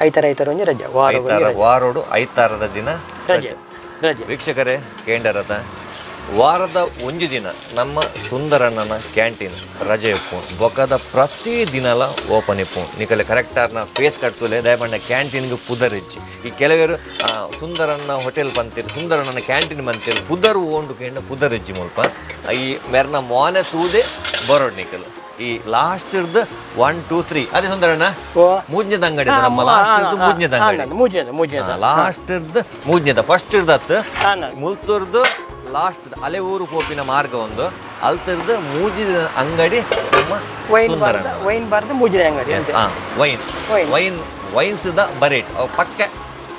ಐತಾರ ಐತಾರ ಒಂಜಿ ರಜೆ ವಾರ ಐತಾರ ವಾರೋಡು ಐತಾರದ ದಿನ ರಜೆ ರಜೆ ವೀಕ್ಷಕರೇ ಕೇಂಡರತ ವಾರದ ಒಂಜಿ ದಿನ ನಮ್ಮ ಸುಂದರಣ್ಣನ ಕ್ಯಾಂಟೀನ್ ರಜೆ ಇಪ್ಪು ಬೊಕದ ಪ್ರತಿ ದಿನಲ ಓಪನ್ ಇಪ್ಪು ನಿಕಲೆ ಕರೆಕ್ಟಾರ್ನ ಫೇಸ್ ಕಟ್ತುಲೆ ದಯಪಂಡ ಕ್ಯಾಂಟೀನ್ಗೆ ಪುದರ್ ಇಜ್ಜಿ ಈ ಕೆಲವರು ಸುಂದರಣ್ಣ ಹೋಟೆಲ್ ಬಂತೀರಿ ಸುಂದರಣ್ಣನ ಕ್ಯಾಂಟೀನ್ ಬಂತೀರಿ ಪುದರ್ ಓಂಡು ಕೇಂಡ ಪುದರ್ ಇಜ್ಜಿ ಮುಲ್ಪ ಈ ಮೆರ್ನ ಮೋನೆ ತೂದೆ ಬರೋಡ್ ನಿಕಲ್ ಈ ಲಾಸ್ಟ್ ಇರ್ದು 1 2 3 ಅದೇ ಸುಂದರಣ್ಣ ಓ ಮೂಜ್ಞದ ಅಂಗಡಿ ಇದು ನಮ್ಮ ಲಾಸ್ಟ್ ಇರ್ದು ಮೂಜ್ಞದ ಅಂಗಡಿ ಮೂಜನೇದ ಮೂಜನೇದ ಲಾಸ್ಟ್ ಇರ್ದು ಮೂಜ್ಞದ ಫಸ್ಟ್ ಇರ್ದತ್ತು ಹಾಂ ಮುಲ್ತೂರ್ದು ಲಾಸ್ಟ್ ಅಲೆ ಊರು ಕೋಪಿನ ಮಾರ್ಗ ಒಂದು ಅಲ್ತಿರ್ದು ಮೂಜಿದ ಅಂಗಡಿ ನಮ್ಮ ವೈನ್ ಸುಂದರಣ್ಣ ಬಾರ್ದ ವೈನ್ ಬಾರ್ದ ಮೂಜಿನ ಅಂಗಡಿ Yes, ಆ, wine wine. Wine wines the ಬರೇಟ್ ಅವು ಪಕ್ಕ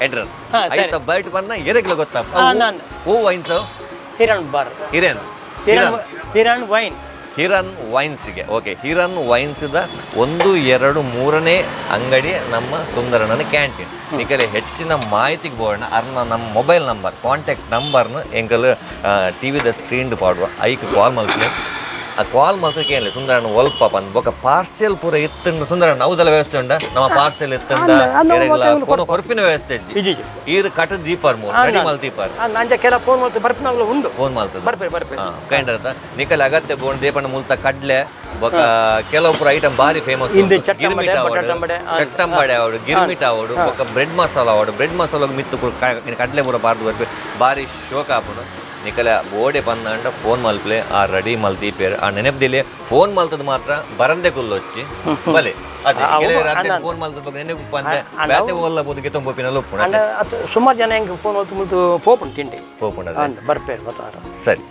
ಅಡ್ರೆಸ್ ಹಾ, ಸರಿ. ಐತ ಬೈಟ್ ಬನ್ನ ಎರೆಗ್ಲ ಗೊತ್ತಾಪ ಹಾ, ನಾನ್. ಓ wines Hiran bar Hiran Hiran Hiran wine Hiran ವೈನ್ಸ್ಗೆ okay Hiran ವೈನ್ಸ್ದ 1 2 3ನೇ ಅಂಗಡಿ ನಮ್ಮ ಸುಂದರಣ್ಣನ ಕ್ಯಾಂಟೀನ್ ನಿಕಲೆ ಹೆಚ್ಚಿನ ಮಾಹಿತಿಗೆ ಬೋರ್ಣ ಅರ್ನ ನಮ್ಮ mobile number contact ನಂಬರ್ನ ಎಂಕಲ್ ಟಿ ವಿದ ಸ್ಕ್ರೀನ್ ಪಾಡುವ ಐಕ್ ಕಾಲ್ ಮಲ್ಪಲೆ ಆ ಕಾಲ್ ಮಲ್ತಕ್ಕೆ ಏನಿಲ್ಲ ಸುಂದರಣ್ಣ ಒಲ್ಪ ಬಂದು ಬೊಕ ಪಾರ್ಸೆಲ್ ಪೂರ ಇತ್ತುಂಡು ಸುಂದರಣ್ಣ ಹೌದಲ್ಲ ವ್ಯವಸ್ಥೆ ಉಂಡ ನಮ್ಮ ಪಾರ್ಸೆಲ್ ಇತ್ತುಂಡ ಕೊರ್ಪಿನ ವ್ಯವಸ್ಥೆ ಇಜ್ಜಿ ಇಜ್ಜಿ ಇಜ್ಜಿ. ಈರ್ ಕಟ ದೀಪಾರ್ ಮೂರು ರೆಡಿ ಮಲ್ ದೀಪಾರ್ ನಂಜ ಕೆಲ ಫೋನ್ ಮಾಡ್ತು ಬರ್ಪಿನಾಗ್ಲೂ ಉಂಡು ಫೋನ್ ಮಲ್ತದ ಬರ್ಪೆ ಬರ್ಪೆ ಕಂಡರ್ತ ನಿಕಲೆ ಅಗತ್ಯ ಬೋಂಡ್ ದೇಪಣ್ಣ ಮುಲ್ತ ಕಡ್ಲೆ ಬೊಕ ಕೆಲವು ಪೂರ ಐಟಮ್ ಬಾರಿ ಫೇಮಸ್. ಇಂದು ಚಟ್ಟಂಬಡೆ, ಬಟಾಟಂಬಡೆ, ಚಟ್ಟಂಬಡೆ ಆವಡು, ಗಿರ್ಮಿಟ್ ಆವಡು, ಬೊಕ ಬ್ರೆಡ್ ಮಸಾಲ ಆವಡು. ಬ್ರೆಡ್ ಮಸಾಲ ಮಿತ್ತು ಕಡಲೆ ಪೂರ ಬಾರ್ದು ಬರ್ಪೆ, ಬಾರಿ ಶೋಕ ಆಪುಂಡು. ನಿಕಲೆ ಬೋಡೆ ಪಂದಾಂಡ ಫೋನ್ ಮಲ್ಪ್ಲೆ, ಆ ರೆಡಿ ಮಲ್ತಿ ಪೇರ್. ಆ ನೆನಪದಿಲೆ ಫೋನ್ ಮಲ್ತದ ಮಾತ್ರ ಬರಂದೆ ಕುಲ್ಲೊಚ್ಚಿ ಬಲೆ. ಅದೇ ಕೆಲವರು ಫೋನ್ ಮಲ್ತದ ಬಗ್ಗೆ ನೆನಪು ಪಂದೆ ಬೇತೆ ಓಲ್ಲ ಬೋದು ಗೆತ್ತೊಂಬ ಪಿನಲ್ಲ ಉಪ್ಪುಂಡು. ಅಂಡ ಅದು ಸುಮಾರು ಜನ ಹೆಂಗೆ ಫೋನ್ ಹೊತ್ತು ಮುಲ್ತು ಪೋಪುಂಡು ತಿಂಡಿ. ಪೋಪುಂಡು. ಅಂದ್ ಬರ್ಪೇರು ಬತ್ತಾರ. ಸರಿ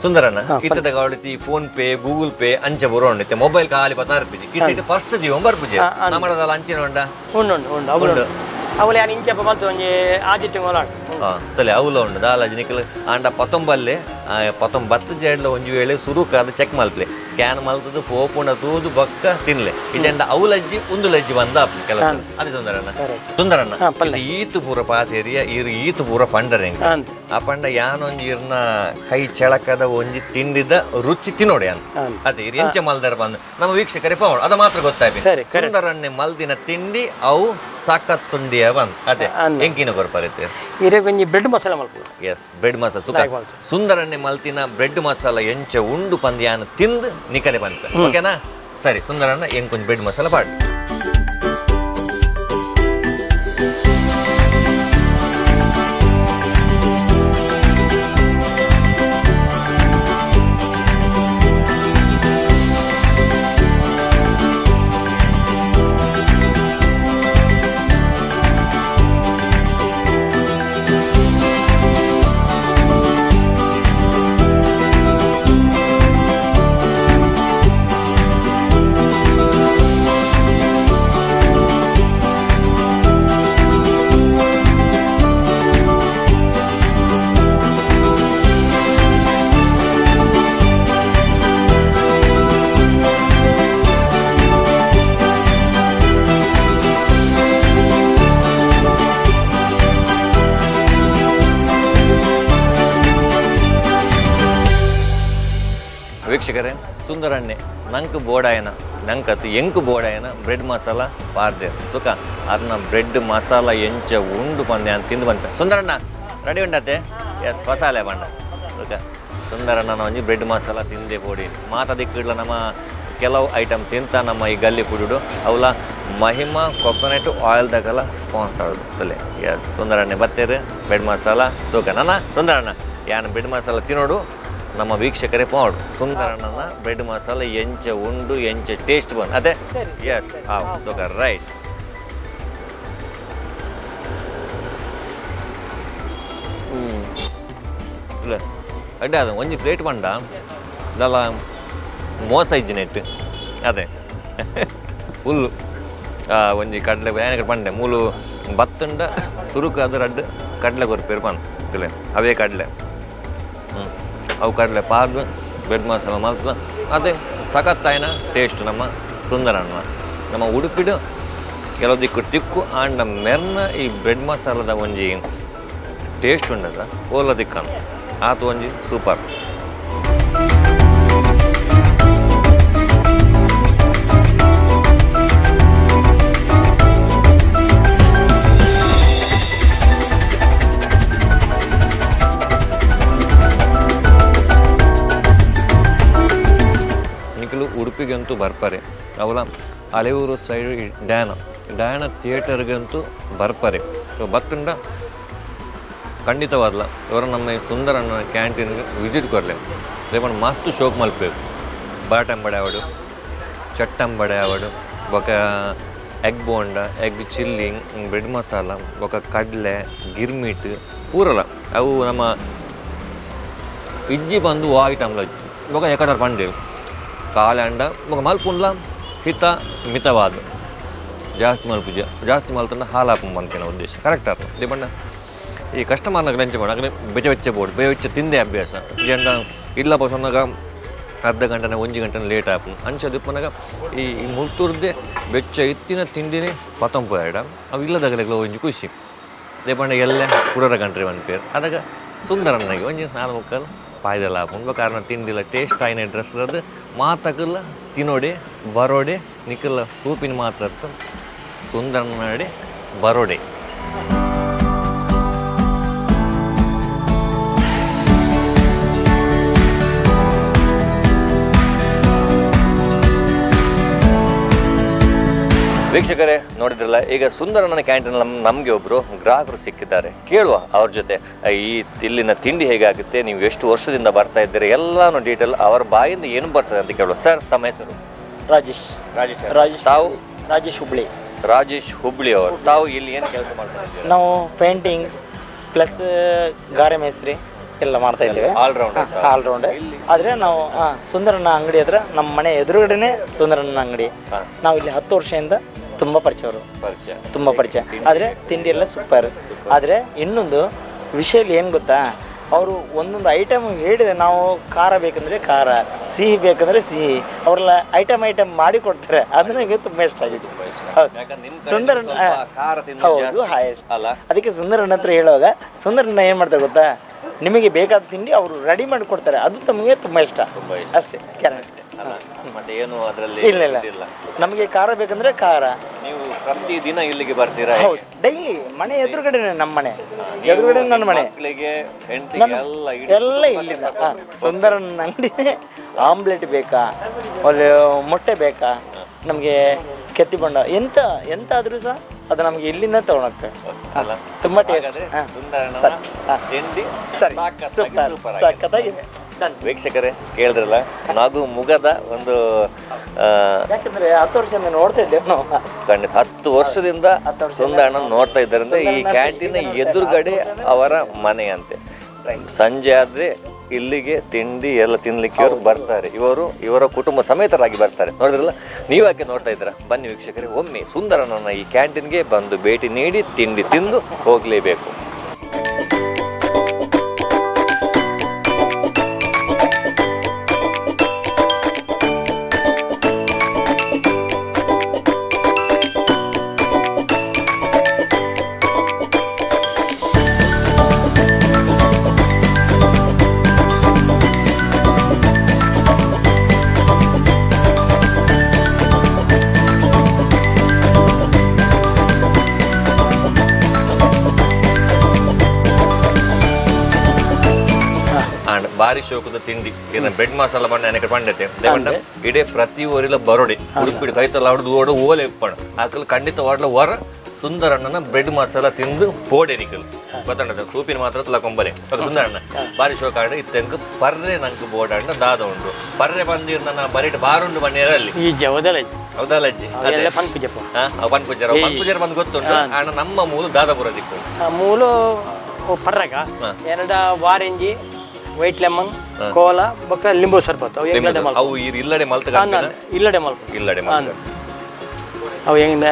ಸುಂದರಣ್ಣ, ಇತ್ತದ ಕಾವಡಿತಿ ಫೋನ್ ಪೇ, ಗೂಗಲ್ ಪೇ ಅಂಚ ಬರೋಂಡು. ಇತ್ತೆ ಮೊಬೈಲ್ ಖಾಲಿ ಪತ್ತಾರು ರುಪಾಯಿ ಕಿಸಿಟ್ ಪರ್ಸ್ ಜೀವ ಬರ್ಪುಜೆ. ನಮ್ಮಡದಲ್ಲ ಅಂಚಿನ ಉಂಡ? ಉಂಡು ಉಂಡು ಉಂಡು, ಅವಳು ಅವಳು ಯಾನ್ ಇಂಚಪ್ಪ ಮಲ್ತು ಒಂಜಿ ಆಜಿ ತಿಂಗಳು ಉಂಡು. ಹಾ, ತಲೆ ಅವಲ ಉಂಡು ದಾಲಾಜಿ ನಿಕಲ್. ಆಂಡ ಪತ್ತೊಂಬಲ್ಲೆ ಪತ್ತೊಂಬತ್ತು ಜೇಡ್ಲ ಒಂಜಿ ವೇಳೆ ಸುರುಕಾದ ಚೆಕ್ ಮಲ್ಪ್ಲೆ, ಸ್ಕ್ಯಾನ್ ಮಲ್ತದು ಪೋಪುಂಡ ತೂದು ಬೊಕ್ಕ ತಿನ್ಲೆ. ಇಜಂಡ ಅವು ಲಜ್ಜಿ ಉಂದು ಲಜ್ಜಿ ಬಂದ ಕೆಲಸ ಅದೇ ಸುಂದರಣ್ಣ. ಸುಂದರಣ್ಣ, ಪಲ್ಲೆ. ಇದು ಈತು ಪೂರ ಪಾತೇರಿಯ ಇರು, ಈತು ಪೂರ ಪಂಡರೆ ಎಂಕ್. ಅಂದ್. ಆ ಪಂಡ ಯಾನೊಂಜಿ ಇರ್ನ ಕೈ ಚೆಳಕದ ಒಂಜಿ ತಿಂಡಿದ ರುಚಿ ತಿನ್ನೋಡಿ ಅಂತ. ಅದೇ ಇರ್ ಎಂಚ ಮಲ್ದರ ಬಂದು ನಮ್ಮ ವೀಕ್ಷಕರೇ ಪವಣ ಅದ ಮಾತ್ರ ಗೊತ್ತಾಯ್ತು. ಸರಿ, correct. ಸುಂದರಣ್ಣೆ ಮಲ್ದಿನ ತಿಂಡಿ ಅವು ಸಖತ್ ತುಂಡಿಯ ಬಂದ್ ಅದೇ. ಎಂಕಿನ ಕೊರ್ಪರೈತೆ? ಇರೆಗ್ ಒಂಜಿ ಬ್ರೆಡ್ ಮಸಾಲ ಮಲ್ಪು. ಎಸ್, ಬ್ರೆಡ್ ಮಸಾಲ ಸುಖ. ಲಾಯ್ಕ್ ಮಲ್ತು. ಸುಂದರಣ್ಣೆ ಮಲ್ತಿನ ಬ್ರೆಡ್ ಮಸಾಲ ಎಂಚ ಉಂಡು ಪಂದ್ಯಾನ ತಿಂದು ನಿಕಲೆ ಬಂತ, ಓಕೆನಾ? ಸರಿ ಸುಂದರಣ್ಣ, ಎಂಕೊಂಜಿ ಬ್ರೆಡ್ ಮಸಾಲ ಪಾಡು. ವೀಕ್ಷಕರೇ, ಸುಂದರಣ್ಣೆ ನಂಕ್ ಬೋಡಾಯನ ನಂಕತ್ತು ಎಂಕ್ ಬೋಡಾಯನ ಬ್ರೆಡ್ ಮಸಾಲ ಪಾರ್ದೆ ತುಕ. ಅರ್ನ ಬ್ರೆಡ್ ಮಸಾಲ ಎಂಚ ಉಂಡು ಪಂದೆ ಅಂತ ತಿಂದು ಬಂತೆ. ಸುಂದರಣ್ಣ ರೆಡಿ ಉಂಡತೆ? ಎಸ್, ಮಸಾಲೆ ಬಂಡ ತುಕ. ಸುಂದರಣ್ಣನ ಒಂಜಿ ಬ್ರೆಡ್ ಮಸಾಲ ತಿಂದೆ ಪೋಡಿ. ಮಾತ ದಿಕ್ಕಿಡ್ಲ ನಮ್ಮ ಕೆಲವು ಐಟಮ್ ತಿಂತ ನಮ್ಮ ಈ ಗಲ್ಲಿ ಪುಡುಡು ಅವಲ ಮಹಿಮಾ ಕೊಕೊನಟ್ ಆಯಿಲ್ ದಗಲ ಸ್ಪಾನ್ಸರ್ ತುಲೆ. ಎಸ್, ಸುಂದರಣ್ಣೆ ಬತ್ತೇರು ಬ್ರೆಡ್ ಮಸಾಲ ತೂಕ. ನನ್ನ ಸುಂದರಣ್ಣ ಯಾನ್ ಬ್ರೆಡ್ ಮಸಾಲ ತಿನ್ನೋಡು, ನಮ್ಮ ವೀಕ್ಷಕರೇ ಪಾಡು ಸುಂದರಣ್ಣನ ಬ್ರೆಡ್ ಮಸಾಲ ಎಂಚ ಉಂಡು, ಎಂಚ ಟೇಸ್ಟ್ ಬಂದು ಅದೇ. ಎಸ್, ಹೌದು, ರೈಟ್. ಇಲ್ಲ ಅಡ್ಡ, ಅದು ಒಂಜಿ ಪ್ಲೇಟ್ ಬಂಡ ಇದೆಲ್ಲ ಮೋಸ ಇಜ್ಜಿ ನೆಟ್. ಅದೇ ಫುಲ್ಲು ಒಂಜಿ ಕಡಲೆ ಏನಕ್ಕೆ ಪಂಡೆ ಮೂಲು ಬತ್ತುಂಡ ಸುರುಕು ಅದು ರಡ್ಡು ಕಡಲೆ ಕೊರ್ಪೇರು ಪಂದ್ ಇಲ್ಲ ಅವೇ ಕಡಲೆ. ಅವು ಕಡಲೆ ಪಾರ್ದು ಬ್ರೆಡ್ ಮಸಾಲ ಮಲ್ತದ ಅದೇ ಸಖತ್ತಾಯಿನ ಟೇಸ್ಟ್. ನಮ್ಮ ಸುಂದರಣ್ಣ ನಮ್ಮ ಉಡುಪಿಡು ಕೆಲವು ದಿಕ್ಕು ತಿಕ್ಕು ಆಂಡ ಮೆರ್ನ ಈ ಬ್ರೆಡ್ ಮಸಾಲದ ಒಂಜಿ ಟೇಸ್ಟ್ ಉಂಡದ ಓಲ ದಿಕ್ಕನ್ ಆತು ಒಂಜಿ ಸೂಪರ್. ನಿಖಲು ಉಡುಪಿಗಂತೂ ಬರ್ಪಾರೆ, ಅವಲ ಅಲೆಯೂರು ಸೈಡ್ ಡಯಾನ ಡಯಾನ ಥಿಯೇಟರ್ಗಂತೂ ಬರ್ಪಾರೆ. ಸೊ ಬತ್ತುಂಡ ಖಂಡಿತವಾದ್ಲ ಇವರ ನಮ್ಮ ಈ ಸುಂದರಣ್ಣ ಕ್ಯಾಂಟೀನ್ಗೆ ವಿಸಿಟ್ ಕೊರಲೆ. ರೇಪಣ್ಣ ಮಸ್ತ್ ಶೋಕ್ ಮಲ್ಪೇವು. ಬಾಟಂಬಡೆ ಆವಡು, ಚಟ್ಟಂಬಡೆ ಆವಡು, ಬೊಕ egg bonda, egg chilli, bread masala, ಬೊಕ ಕಡಲೆ ಗಿರ್ಮಿಟ್ ಪೂರಲ. ಅವು ನಮ್ಮ ಇಜ್ಜಿ ಬಂದು ವಾ ಐಟಮ್ಲ ಬೊಕ ಎಕಡರ್ ಪಂಡೇವು ಕಾಲಂಡ ಬೊಕ ಮಲ್ಪುಂಡ್ಲ ಹಿತ ಮಿತವಾದ. ಜಾಸ್ತಿ ಮಲ್ಪುಜ, ಜಾಸ್ತಿ ಮಲ್ತಂಡ ಹಾಲಾಪು ಪನ್ಪಿನ ಉದ್ದೇಶ ಕರೆಕ್ಟ್ ಆತು. ದೀಪಣ್ಣ ಈ ಕಸ್ಟಮರ್ನ ಲಂಚ್ ಮಾಡ ಬೆಚ್ಚ ಬೆಚ್ಚ ಬೋರ್ಡ್ ಬೆಚ್ಚ ಬೆಚ್ಚ ತಿಂದೆ ಅಭ್ಯಾಸ ಜಂಡ ಇಲ್ಲ ಪಸೊನ್ನಗ ಅರ್ಧ ಗಂಟೆನ ಒಂಜಿ ಗಂಟೆನ ಲೇಟ್ ಆಪು ಅಂಚ ದಿಪ್ಪನಗ ಈ ಈ ಮುಲ್ತುರ್ದೆ ಬೆಚ್ಚ ಇತ್ತಿನ ತಿಂಡಿನೇ ಪತಂಪು ಎರಡ ಅವು ಇಲ್ಲದಗಲೆಗ್ಲ ಒಂಜಿ ಖುಷಿ. ದೇಪಂಡ ಎಲ್ಲೆ ಕುಡರ ಗಂಟ್ರಿ ಪನ್ಪೇರು ಅದಾಗ ಸುಂದರಣ್ಣಗೆ ಒಂಜಿ ನಾಲ್ ಮುಕ್ಕಾಲು ಪಾಯ್ದೆಲ್ಲ ಆಪುಂಡು. ಕಾರಣ ತಿಂಡಿಲ್ಲ ಟೇಸ್ಟ್ ಆಯಿನ ಡ್ರೆಸ್ ಅದು ಮಾತಕಲ್ಲ ತಿನ್ನೋಡೆ ಬರೋಡೆ ನಿಕಲ್ಲ ತೂಪಿನ ಮಾತ್ರ ಸುಂದರಣ್ಣಡೆ ಬರೋಡೆ. ವೀಕ್ಷಕರೇ, ನೋಡಿದ್ರಲ್ಲ, ಈಗ ಸುಂದರನ ಕ್ಯಾಂಟೀನ್ ನಮಗೆ ಒಬ್ಬರು ಗ್ರಾಹಕರು ಸಿಕ್ಕಿದ್ದಾರೆ. ಕೇಳುವ ಅವ್ರ ಜೊತೆ ಈ ಇಲ್ಲಿನ ತಿಂಡಿ ಹೇಗಾಗುತ್ತೆ, ನೀವು ಎಷ್ಟು ವರ್ಷದಿಂದ ಬರ್ತಾ ಇದ್ದೀರಿ, ಎಲ್ಲಾನು ಡೀಟೇಲ್ ಅವರ ಬಾಯಿಂದ ಏನು ಬರ್ತದೆ ಅಂತ ಕೇಳುವ. ಸರ್, ತಮ್ಮ ಹೆಸರು? ರಾಜೇಶ್. ರಾಜೇಶ್. ರಾಜೇಶ್. ತಾವು? ರಾಜೇಶ್ ಹುಬ್ಳಿ. ರಾಜೇಶ್ ಹುಬ್ಳಿ ಅವರು. ತಾವು ಇಲ್ಲಿ ಏನು ಕೆಲಸ ಮಾಡ್ತಾ ಇದ್ದೀರಾ? ನಾವು ಪೇಂಟಿಂಗ್ ಪ್ಲಸ್ ಗಾರೆ ಮೇಸ್ತ್ರಿ ಎಲ್ಲ ಮಾಡ್ತಾ ಇದ್ದೇವೆ. All rounder. All round. ಆದರೆ ನಾವು ಸುಂದರನ ಅಂಗಡಿ ಹತ್ರ, ನಮ್ಮ ಮನೆ ಎದುರುಗಡೆನೆ ಸುಂದರನ ಅಂಗಡಿ. ನಾವು ಇಲ್ಲಿ 10 ವರ್ಷದಿಂದ ತುಂಬ ಪರಿಚಯವರು. ಪರಿಚಯ. ತುಂಬ ಪರಿಚಯ. ಆದರೆ ತಿಂಡಿ ಎಲ್ಲ ಸೂಪರ್. ಆದರೆ ಇನ್ನೊಂದು ವಿಷಯ ಏನು ಗೊತ್ತಾ, ಅವರು ಒಂದೊಂದು ಐಟಮ್ ಹೇಳಿದೆ, ನಾವು ಖಾರ ಬೇಕಂದರೆ ಖಾರ, ಸಿಹಿ ಬೇಕಂದರೆ ಸಿಹಿ, ಅವರೆಲ್ಲ ಐಟಮ್ ಐಟಮ್ ಮಾಡಿ ಕೊಡ್ತಾರೆ. ಅದು ನನಗೆ ತುಂಬ ಇಷ್ಟ ಆಗಿದೆ. ಹೌದು. ಯಾಕಂದ್ರೆ ನಿಮ್ ಕಡೆ ಸುಂದರನ್ ಸ್ವಲ್ಪ ಖಾರ ತಿನ್ನೋದು ಹೌದು ಜಾಸ್ತಿ. ಹಾಯೆಸ್ಟ್ ಅಲ್ಲ? ಅದಕ್ಕೆ ಸುಂದರನ ಹತ್ರ ಹೇಳುವಾಗ ಸುಂದರಣ್ಣ ಏನು ಮಾಡ್ತಾರೆ ಗೊತ್ತಾ, ನಿಮಗೆ ಬೇಕಾದ ತಿಂಡಿ ಅವರು ರೆಡಿ ಮಾಡಿ ಕೊಡ್ತಾರೆ. ಅದು ತಮಗೆ ತುಂಬ ಇಷ್ಟ. ತುಂಬ ಇಷ್ಟ. ಅಷ್ಟೇ, ಗ್ಯಾರಂಟಿ. ಅಲ್ಲ, ಮತ್ತೆ ಏನು ಅದರಲ್ಲಿ? ಇಲ್ಲ ಇಲ್ಲ, ನಮಗೆ ಖಾರ ಬೇಕಂದ್ರೆ ಖಾರ. ನೀವು ಪ್ರತಿದಿನ ಇಲ್ಲಿಗೆ ಬರ್ತೀರಾ? ಹೌದು, ಡೈಲಿ. ಮನೆ ಎದುರುಗಡೆನೆ, ನಮ್ಮ ಮನೆ ಎದುರುಗಡೆ ನನ್ನ ಮನೆ. ಮಕ್ಕಳಿಗೆ, ಹೆಂಡತಿಗೆ ಎಲ್ಲ ಇಡೀ ಎಲ್ಲ ಇಲ್ಲಿಂದ. ಸುಂದರನ ಅಂಗಡಿ. ಆಮ್ಲೆಟ್ ಬೇಕಾ, ಅಲ್ಲಿ ಮೊಟ್ಟೆ ಬೇಕಾ, ನಮಗೆ ಕೆತ್ತಿ ಬೊಂಡ ಎಂತ ಎಂತ ಆದ್ರೂ ಸಹ ಅದು ನಮಗೆ ಇಲ್ಲಿಂದ ತಗೊಂಡೋಗ್ತೇವೆ. ಅಲ್ಲ? ತುಂಬ ಟೇಸ್ಟ್. ಹಾಗಾದ್ರೆ ಸುಂದರಣ್ಣನ ಸರಿ. ತಿಂಡಿ ಸರಿ. ಸಖತ್ತಾಗಿ ಸೂಪರ್. ಸೂಪರ್ ಆಗಿದೆ. ಸಖತ್ತಾಗಿದೆ. ಡನ್. ವೀಕ್ಷಕರೇ, ಕೇಳಿದ್ರಲ್ಲ, ನಗು ಮುಗದ ಒಂದು ಯಾಕಂದ್ರೆ 10 ವರ್ಷದಿಂದ ನೋಡ್ತಾ ಇದ್ದೇವೆ ನಾವು. ಖಂಡಿತ 10 ವರ್ಷದಿಂದ ಸುಂದರಣ್ಣ ನೋಡ್ತಾ ಇದ್ದಾರೆ. ಅಂದ್ರೆ ಈ ಕ್ಯಾಂಟೀನ್ ಎದುರುಗಡೆ ಅವರ ಮನೆಯಂತೆ. ಸಂಜೆ ಆದ್ರೆ ಇಲ್ಲಿಗೆ ತಿಂಡಿ ಎಲ್ಲ ತಿನ್ಲಿಕ್ಕೆ ಇವರು ಬರ್ತಾರೆ. ಇವರು ಇವರ ಕುಟುಂಬ ಸಮೇತರಾಗಿ ಬರ್ತಾರೆ. ನೋಡಿದ್ರಲ್ಲ, ನೀವು ಯಾಕೆ ನೋಡ್ತಾ ಇದ್ದೀರಾ? ಬನ್ನಿ ವೀಕ್ಷಕರೇ, ಒಮ್ಮೆ ಸುಂದರಣ್ಣನ ಈ ಕ್ಯಾಂಟೀನ್ಗೆ ಬಂದು ಭೇಟಿ ನೀಡಿ ತಿಂಡಿ ತಿಂದು ಹೋಗಲೇಬೇಕು. ಆಂಡ್ ಬಾರಿ ಶೋಕದ ತಿಂಡಿ ಏನ ಬ್ರೆಡ್ ಮಸಾಲ ಬಣ್ಣ ಏನಕ್ಕೆ ಪಂಡತೆ ದೇವಂಡ ಇಡೇ ಪ್ರತಿ ಊರಿಲ ಬರೋಡಿ ಉಡುಪಿಡಿ ಕೈತಲ್ಲ ಅವಡ್ದು ಓಡ ಓಲೆ ಇಪ್ಪಣ ಆಕಲ್ ಖಂಡಿತ ವಾಡ್ಲ ವರ ಸುಂದರಣ್ಣನ ಬ್ರೆಡ್ ಮಸಾಲ ತಿಂದು ಪೋಡೆ ನಿಕಲ್ ಗೊತ್ತಂಡದ ತೂಪಿನ ಮಾತ್ರ ತುಲ ಕೊಂಬಲೆ. ಸುಂದರಣ್ಣ ಬಾರಿ ಶೋಕ ಆಂಡ್ ಇತ್ತೆಂಕ್ ಪರ್ರೆ ನಂಕ್ ಬೋಡಂಡ ದಾದ ಉಂಡು ಪರ್ರೆ ಬಂದಿರ್ ನನ್ನ ಬರಿಟ್ ಬಾರುಂಡು ಬಣ್ಣಿರಲ್ಲಿ. ಈ ಜವದಲ್ಲ. ಹೌದಲ್ಲ ಅಜ್ಜಿ? ಅದೇ. ಎಲ್ಲ ಪನ್ಪುಜಪ್ಪ. ಹಾ, ಪನ್ಪುಜರ ಪನ್ಪುಜರ ಬಂದು ಗೊತ್ತುಂಟು. ಆಂಡ ನಮ್ಮ ಮೂಲ ದಾದಪುರ ದಿಕ್ಕು. ಮೂಲು ಪರ್ರಗ ಎರಡ ವಾರಿಂಜಿ, white lemon, Cola ಬೊಕ್ಕ ಲಿಂಬು ಸರ್ಬತ್ ಅವು ಎಂಗ್ಲಡೆ ಮಲ್ಪ. ಅವು ಇಲ್ಲಡೆ ಮಲ್ತ. ಇಲ್ಲಡೆ ಮಲ್ಪ. ಇಲ್ಲಡೆ ಮಲ್ತ. ಅವು ಹೆಂಗ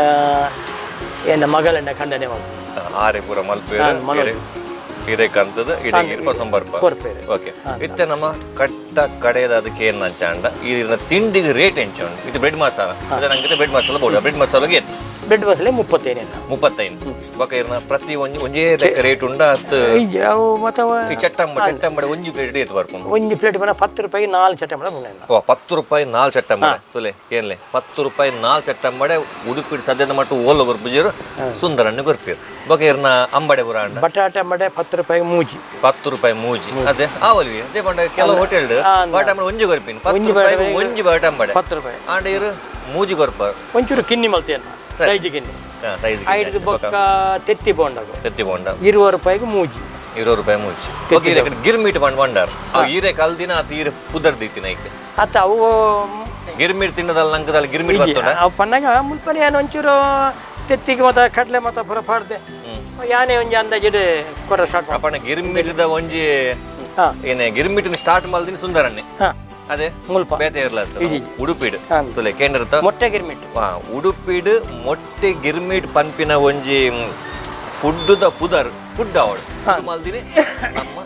ಏನ ಮಗಲೆಂಡ ಖಂಡನೆ ಮಲ್ಪ. ಆರೆ ಪೂರ ಮಲ್ಪೇರು ಹಿರೇಕಂತದ ಇಡೆ ಇರ್ಪ ಸಂಬರ್ಪ. ಕೊರ್ಪೇರು. ಓಕೆ, ಇತ್ತೆ ನಮ್ಮ ಕಟ್ಟ ಕಡೆಯದ ಅದಕ್ಕೆ ಏನು ನಂಚಾಂಡ ಈ ತಿಂಡಿಗೆ ರೇಟ್ ಎಂಚ ಉಂಟು? ಇದು ಬ್ರೆಡ್ ಮಸಾಲ, ಅದು ನಂಗೆ ಬ್ರೆಡ್ ಮಸಾಲ ಬೋಡ. ಬ್ರೆಡ್ ಮಸಾಲೆಗೆ ಎತ್ತು? ಬ್ರೆಡ್ ಮಸಾಲೆ 35. 35. ಬೊಕ ಇರ್ನ ಪ್ರತಿ ಒಂಜಿ ಒಂಜೇ ಲೆಕ್ಕ ರೇಟ್ ಉಂಡ ಹತ್ತು? ಅವು ಮತ್ತೆ ಈ ಚಟ್ಟಂಬ ಚಟ್ಟಂಬಡೆ ಒಂಜಿ ಪ್ಲೇಟ್ ಏತ್ ಬರ್ಪುಂಡು? ಒಂಜಿ ಪ್ಲೇಟ್ ಬನ 10 ರೂಪಾಯಿ 4 ಚಟ್ಟಂಬಡ ಬುಣ. ಓ, 10 ರೂಪಾಯಿ 4 ಚಟ್ಟಂಬಡೆ. ತುಲೆ ಏನ್ಲೆ, 10 ರೂಪಾಯಿ 4 ಚಟ್ಟಂಬಡೆ ಉಡುಪಿಡ್ ಸದ್ಯದ ಮಟ್ಟು ಓಲ ಕೊರ್ಪುಜೀರು ಸುಂದರಣ್ಣು ಕೊರ್ಪೀರು. ಬೊಕ ಇರ್ನ ಅಂಬಡೆ ಪುರ ಅಂಡ? ಬಟಾಟೆ ಅಂಬಡೆ 10 ರೂಪಾಯಿ ಮೂಜಿ. 10 ರೂಪಾಯಿ ಮೂಜಿ. ಅದೇ ಆವಲ್ವಿ ಅದೇ ಪಂಡ ಕೆಲವು ಹೋಟೆಲ್ ಬಾಟ ಅಂಬಡೆ ಒಂಜಿ ಕೊರ್ಪಿನ್ 10 ರೂಪಾಯಿ ಒಂಜಿ ಬಾಟ ಅಂಬಡೆ. 10 ರೂಪಾಯಿ. ಆಂಡ ಇರು ಮೂಜಿ ಕೊರ್ಪ. ಒಂಚೂರು ಕಿನ್ನಿ ಮಲ್ತೇನ, ಸೈಜ್ ಕಿನ್ನಿ. ಸೈಜ್. ಐದು ಬೊಕ್ಕ ತೆತ್ತಿ ಬೋಂಡಾಗು. ತೆತ್ತಿ ಬೋಂಡ. 20 ರೂಪಾಯಿಗೆ ಮೂಜಿ. 20 ರೂಪಾಯಿ ಮೂಜಿ. ಓಕೆ, ಈರೆ ಗಿರ್ಮಿಟ್ ಪಂಡ್ ಬಂಡಾರ್ ಅವು ಈರೆ ಕಲ್ದಿನ ಅತ್ ಈರೆ ಪುದರ್ ದೀತಿನ ಐಕೆ? ಅತ್ತ ಅವು. ಗಿರ್ಮಿಟ್ ತಿನ್ನದಲ್ಲ ನಂಗದಲ್ಲಿ ಗಿರ್ಮಿಟ್ ಬರ್ತುಂಡ? ಅವು ಪನ್ನಾಗ ಮುಲ್ಪನೆ ಏನು ಒಂಚೂರು ತೆತ್ತಿಗೆ ಮತ್ತೆ ಕಡಲೆ ಮತ್ತೆ ಪುರ ಪಾಡ್ದೆ ಯಾನೆ ಒಂಜಿ ಅಂದಾಜಿಡ್ ಕೊರ ಸ್ಟಾರ್ಟ್. ಅಪ್ಪಣ ಗಿರ್ಮಿಟ್ದ ಒಂಜಿ ಹಾ. ಏನೇ ಗಿರ್ಮಿಟ್ ಸ್ಟಾರ್ಟ್ ಮಲ್ದಿನ ಸುಂದರಣ್ಣೆ. ಹಾ. ಅದೇ. ಮುಲ್ಪ. ಬೇತೆ ಇರ್ಲತ್ತ ಉಡುಪಿಡ್. ಹಾ. ತುಲೆ ಕೇಂದ್ರತ. ಮೊಟ್ಟೆ ಗಿರ್ಮಿಟ್. ಉಡುಪಿಡ್ ಮೊಟ್ಟೆ ಗಿರ್ಮಿಟ್ ಪನ್ಪಿನ ಒಂಜಿ ಫುಡ್ಡುದ ಪುದರ್ ಫುಡ್ ಅವಳು ಮಲ್ದಿನಿ ನಮ್ಮ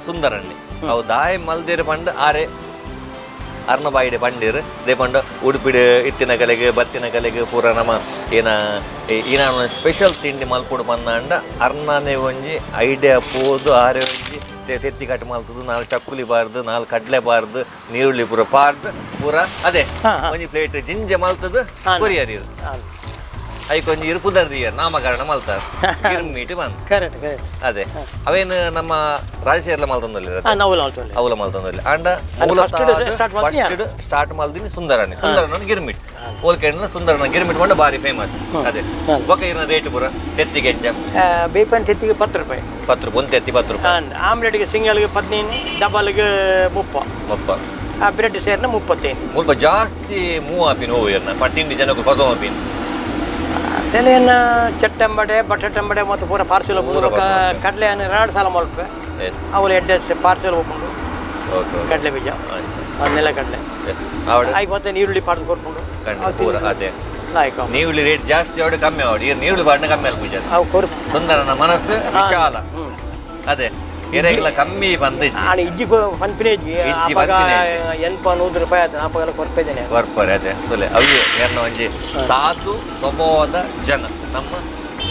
ಸುಂದರಣ್ಣೆ. ಅವು ದಾಯ ಮಲ್ದಿರ ಪಂಡ ಆರೆ ಅರ್ನ ಬಾಯಿಡೆ ಪಂಡಿರ್ they ಪಂಡ ಉಡುಪಿಡ್ ಇತ್ತಿನ ಕಲೆಗೆ ಬತ್ತಿನ ಕಲೆಗೆ ಪೂರ ನಮ್ಮ ಏನ ಏನ ಸ್ಪೆಷಲ್ ತಿಂಡಿ ಮಲ್ಪುಡು ಪಂದಾಂಡ ಅರ್ನನೆ ಒಂಜಿ ಐಡಿಯಾ ಪೋದು ಆರೆ ಒಂಜಿ ತೆತ್ತಿ ಕಟ್ ಮಲ್ತದು 4 ಚಕ್ಕುಲಿ ಬಾರ್ದು 4 ಕಡ್ಲೆ ಬಾರ್ದು ನೀರುಳ್ಳಿ ಪೂರ ಪಾರ್ದು ಪೂರ ಅದೇ ಒಂಜಿ ಪ್ಲೇಟ್ ಜಿಂಜೆ ಮಲ್ತದು ಕೊರಿಯರ್ ಇರು ಐಕೊಂಜಿ ಇರು ಪುದರ್ ದಿಯರ್ ನಾಮಕರಣ ಮಲ್ತಾರ ಗಿರ್ಮೀಟ್ ಬಂದು. Correct correct. ಅದೇ ಅವೇನು ನಮ್ಮ ರಾಜಶೇರ್ಲ ಮಲ್ತೊಂದಲ್ಲಿ. ಹಾ, ನಾವು ಮಲ್ತೊಂದು. ಅವಲ ಮಲ್ತೊಂದಲ್ಲಿ ಅಂಡ first start ಮಲ್ತಿನಿ. First start ಮಲ್ದಿನಿ ಸುಂದರಣ್ಣೆ. ಸುಂದರಣ್ಣ girmit ಓಲ್ ಕೇಂದ್ರ ಸುಂದರನ ಗಿರ್ಮಿಟ್ ಪಂಡ ಬಾರಿ ಫೇಮಸ್ ಅದೇ. ಬೊಕ ಇರ್ನ ರೇಟ್ ಪೂರ ತೆತ್ತಿಗೆ ಎಂಚ? ಬೇಪನ್ ತೆತ್ತಿಗೆ 10 ರೂಪಾಯಿ. 10 ರೂಪಾಯಿ ಒಂದು ತೆತ್ತಿ 10 ರೂಪಾಯಿ. ಆಮ್ಲೆಟ್ಗೆ ಸಿಂಗಲ್ಗೆ 15, ಡಬಲ್ಗೆ 30. 30. ಆ ಬ್ರೆಡ್ ಸೇರಿನ 35. ಮುಲ್ಪ ಜಾಸ್ತಿ ಮೂವ್ ಆಪಿನ ಹೂವು ಇರ್ನ ತಿಂಡಿ ಜನಕ್ಕೆ ಹೊಸ ಆಪಿನ? ಸೆಲೆಯನ್ನ ಚಟ್ಟಂಬಡೆ, ಬಟಟಂಬಡೆ ಮತ್ತು ಪೂರ ಪಾರ್ಸೆಲ್. ಪೂರ parcel. ಕಡಲೆ 2 ಸಲ ಮಲ್ಪೆ. ಅವಳು ಎಡ್ಡೆ ಪಾರ್ಸೆಲ್ ಹೋಗ್ಕೊಂಡು. ಓಕೆ. ಕಡಲೆ ಬೀಜ, ನೆಲ ಕಡಲೆ. ಎಸ್, ಆವಡ. ಆಯ್ತು, ಮತ್ತೆ ನೀರುಳ್ಳಿ ಪಾಡ್ದು ಕೊರ್ಕೊಂಡು. ಖಂಡಿತ ಪೂರ ಅದೇ. ಲಾಯ್ಕ. ನೀರುಳ್ಳಿ ರೇಟ್ ಜಾಸ್ತಿ ಅವಡು, ಕಮ್ಮಿ ಅವಡು. ಈ ನೀರುಳ್ಳಿ ಬಾಡಿನ ಕಮ್ಮಿ ಅಲ್ಪ ಪೂಜೆ. ಅವು ಕೊರ್ ಸುಂದರನ ಮನಸ್ಸು ವಿಶಾಲ. ಅದೇ, ಎರೆಗೆಲ್ಲ ಕಮ್ಮಿ ಬಂದಿಜ್ಜಿ. ಆಣ ಇಜ್ಜಿ ಪನ್ಪಿನ ಇಜ್ಜಿ. ಇಜ್ಜಿ. ಅಪಗ ಪನ್ಪಿನ ಇಜ್ಜಿ. ಎನ್ಪ 100 ರೂಪಾಯಿ ಆಯ್ತು, ಅಪಗೆಲ್ಲ ಕೊರ್ಪೇದೇನೆ. ವರ್ಪರೆ ಅದೇ ತೊಲೆ ಅವು ಎರ್ನ ಒಂಜಿ ಸಾಧು ಸ್ವಭಾವದ ಜನ ನಮ್ಮ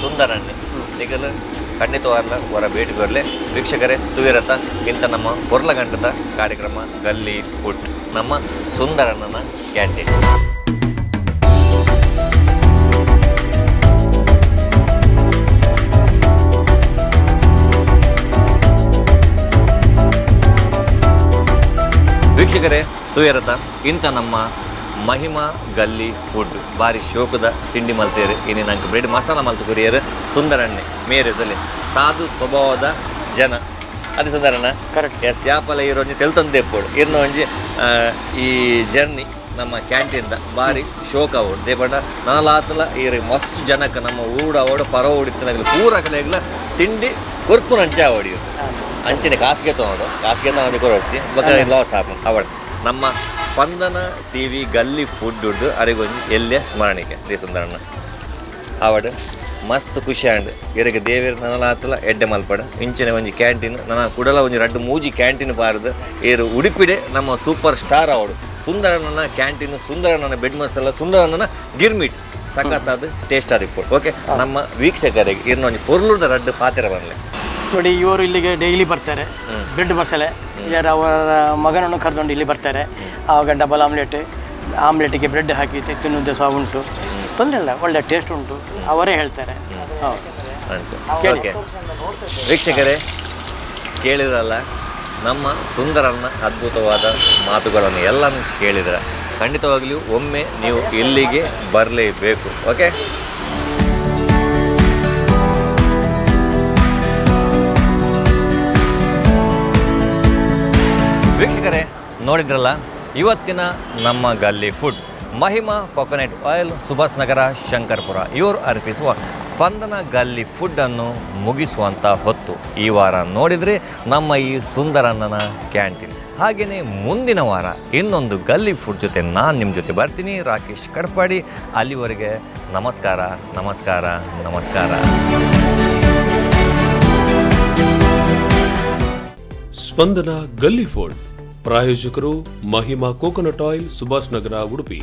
ಸುಂದರಣ್ಣೆ. ನಿಗಲು ಖಂಡಿತವಾಗ್ಲ ಹೊರ ಭೇಟಿ ಬರಲಿ ವೀಕ್ಷಕರೇ. ಸುವಿರತ ಇಂಥ ನಮ್ಮ ಪೊರ್ಲಗಂಟದ ಕಾರ್ಯಕ್ರಮ ಗಲ್ಲಿ ಫುಡ್, ನಮ್ಮ ಸುಂದರಣ್ಣನ ಕ್ಯಾಂಟೀನ್. ವೀಕ್ಷಕರೇ, ತುಯರತ ಇಂಥ ನಮ್ಮ ಮಹಿಮಾ ಗಲ್ಲಿ ಫುಡ್ ಬಾರಿ ಶೋಕದ ತಿಂಡಿ ಮಲ್ತೇರು. ಇನ್ನು ನಂಗೆ ಬ್ರೆಡ್ ಮಸಾಲ ಮಲ್ತು ಕುರಿಯರು ಸುಂದರಣ್ಣೆ ಮೇರೆದಲ್ಲಿ ಸಾಧು ಸ್ವಭಾವದ ಜನ ಅದೇ ಸುಂದರಣ್ಣ. ಕರೆಕ್ಟ್. ಎಸ್, ಯಾಪಲ ಇರೋ ಒಂಜಿ ತೆಲ್ತೊಂದು ಎಪ್ಪೋಡು ಇರ್ನ ಒಂಜಿ ಈ ಜರ್ನಿ ನಮ್ಮ ಕ್ಯಾಂಟೀನ್ದ ಬಾರಿ ಶೋಕ ಅವಡು ದೇಪಂಡ ನನಲಾತಲ ಈರ್ ಮಸ್ತ್ ಜನಕ್ಕೆ ನಮ್ಮ ಊಡ ಅವಡು ಪರ ಉಡಿತ್ತನಾಗಲಿ ಪೂರ ಕಡೆಗ್ಲ ತಿಂಡಿ ಕೊರ್ಪುನಂಚೆ ಅವಡಿ. ಅಂಚನೆ ಕಾಸಿಗೆ ತಗೊಂಡು ಕಾಸಿಗೆ ತಗೊಂಡು ಕೊರೊಡ್ಚಿ ಬೊಕ ಲಾಸ್ ಆಪುಂಡು ಅವಡ್. ನಮ್ಮ ಸ್ಪಂದನ ಟಿವಿ ಗಲ್ಲಿ ಫುಡ್ ಉಡ್ಡು ಅರೆಗೊಂಜಿ ಎಲ್ಲೆ ಸ್ಮರಣಿಕೆ ದಿ ಸುಂದರಣ್ಣ ಆವಡ್. ಮಸ್ತ್ ಖುಷಿ ಆಂಡ್. ಇರಗೆ ದೇವೇರ್ ನನಲಾತಲ ಎಡ್ಡೆ ಮಲ್ಪಡ. ಇಂಚಿನ ಒಂಜಿ ಕ್ಯಾಂಟೀನ್ ನನ್ನ ಕುಡಲ ಒಂಜಿ ರಡ್ಡು ಮೂಜಿ ಕ್ಯಾಂಟೀನ್ ಬಾರದು ಏರು ಉಡುಪಿಡೆ ನಮ್ಮ ಸೂಪರ್ ಸ್ಟಾರ್ ಅವಡು. ಸುಂದರಣ್ಣನ ಕ್ಯಾಂಟೀನ್, ಸುಂದರಣ್ಣನ ಬೆಡ್ ಮಸಾಲ, ಸುಂದರಣ್ಣನ ಗಿರ್ಮಿಟ್ ಸಖತ್ತಾದ ಟೇಸ್ಟ್ ಆದಿಪ್ಪು. ಓಕೆ, ನಮ್ಮ ವೀಕ್ಷಕರಿಗೆ ಇರ್ನ ಒಂಜಿ ಪೊರ್ಲುದ ರಡ್ಡು ಪಾತೆರ ಬರಲಿ. ನೋಡಿ, ಇವರು ಇಲ್ಲಿಗೆ ಡೈಲಿ ಬರ್ತಾರೆ. ಬ್ರೆಡ್ ಮಸಾಲೆ ಯಾರು ಅವರ ಮಗನನ್ನು ಕರೆದುಕೊಂಡು ಇಲ್ಲಿ ಬರ್ತಾರೆ. ಆವಾಗ ಡಬಲ್ ಆಮ್ಲೆಟ್, ಆಮ್ಲೆಟಿಗೆ ಬ್ರೆಡ್ ಹಾಕಿ ತಿನ್ನುವುದು ಸಹ ಉಂಟು. ತೊಂದರೆ ಇಲ್ಲ, ಒಳ್ಳೆ ಟೇಸ್ಟ್ ಉಂಟು, ಅವರೇ ಹೇಳ್ತಾರೆ. ಹೌದು. ಕೇಳಿ. ಓಕೆ ವೀಕ್ಷಕರೇ, ಕೇಳಿದ್ರಲ್ಲ ನಮ್ಮ ಸುಂದರನ್ನ ಅದ್ಭುತವಾದ ಮಾತುಗಳನ್ನು ಎಲ್ಲನೂ ಕೇಳಿದ್ರೆ ಖಂಡಿತವಾಗ್ಲೂ ಒಮ್ಮೆ ನೀವು ಇಲ್ಲಿಗೆ ಬರಲೇಬೇಕು. ಓಕೆ ವೀಕ್ಷಕರೇ, ನೋಡಿದ್ರಲ್ಲ ಇವತ್ತಿನ ನಮ್ಮ ಗಲ್ಲಿ food. Mahima coconut oil, Subhash ನಗರ, ಶಂಕರ್ಪುರ ಇವರು ಅರ್ಪಿಸುವ ಸ್ಪಂದನ ಗಲ್ಲಿ ಫುಡ್ಡನ್ನು ಮುಗಿಸುವಂಥ ಹೊತ್ತು. ಈ ವಾರ ನೋಡಿದರೆ ನಮ್ಮ ಈ ಸುಂದರಣ್ಣನ ಕ್ಯಾಂಟೀನ್. ಹಾಗೆಯೇ ಮುಂದಿನ ವಾರ ಇನ್ನೊಂದು ಗಲ್ಲಿ ಫುಡ್ ಜೊತೆ ನಾನು ನಿಮ್ಮ ಜೊತೆ ಬರ್ತೀನಿ, ರಾಕೇಶ್ ಕಡ್ಪಾಡಿ. ಅಲ್ಲಿವರೆಗೆ ನಮಸ್ಕಾರ, ನಮಸ್ಕಾರ, ನಮಸ್ಕಾರ. ಸ್ಪಂದನ ಗಲ್ಲಿ ಫುಡ್ ಪ್ರಾಯೋಜಕರು ಮಹಿಮಾ ಕೋಕೋನಟ್ ಆಯಿಲ್, ಸುಭಾಷ್ ನಗರ, ಉಡುಪಿ.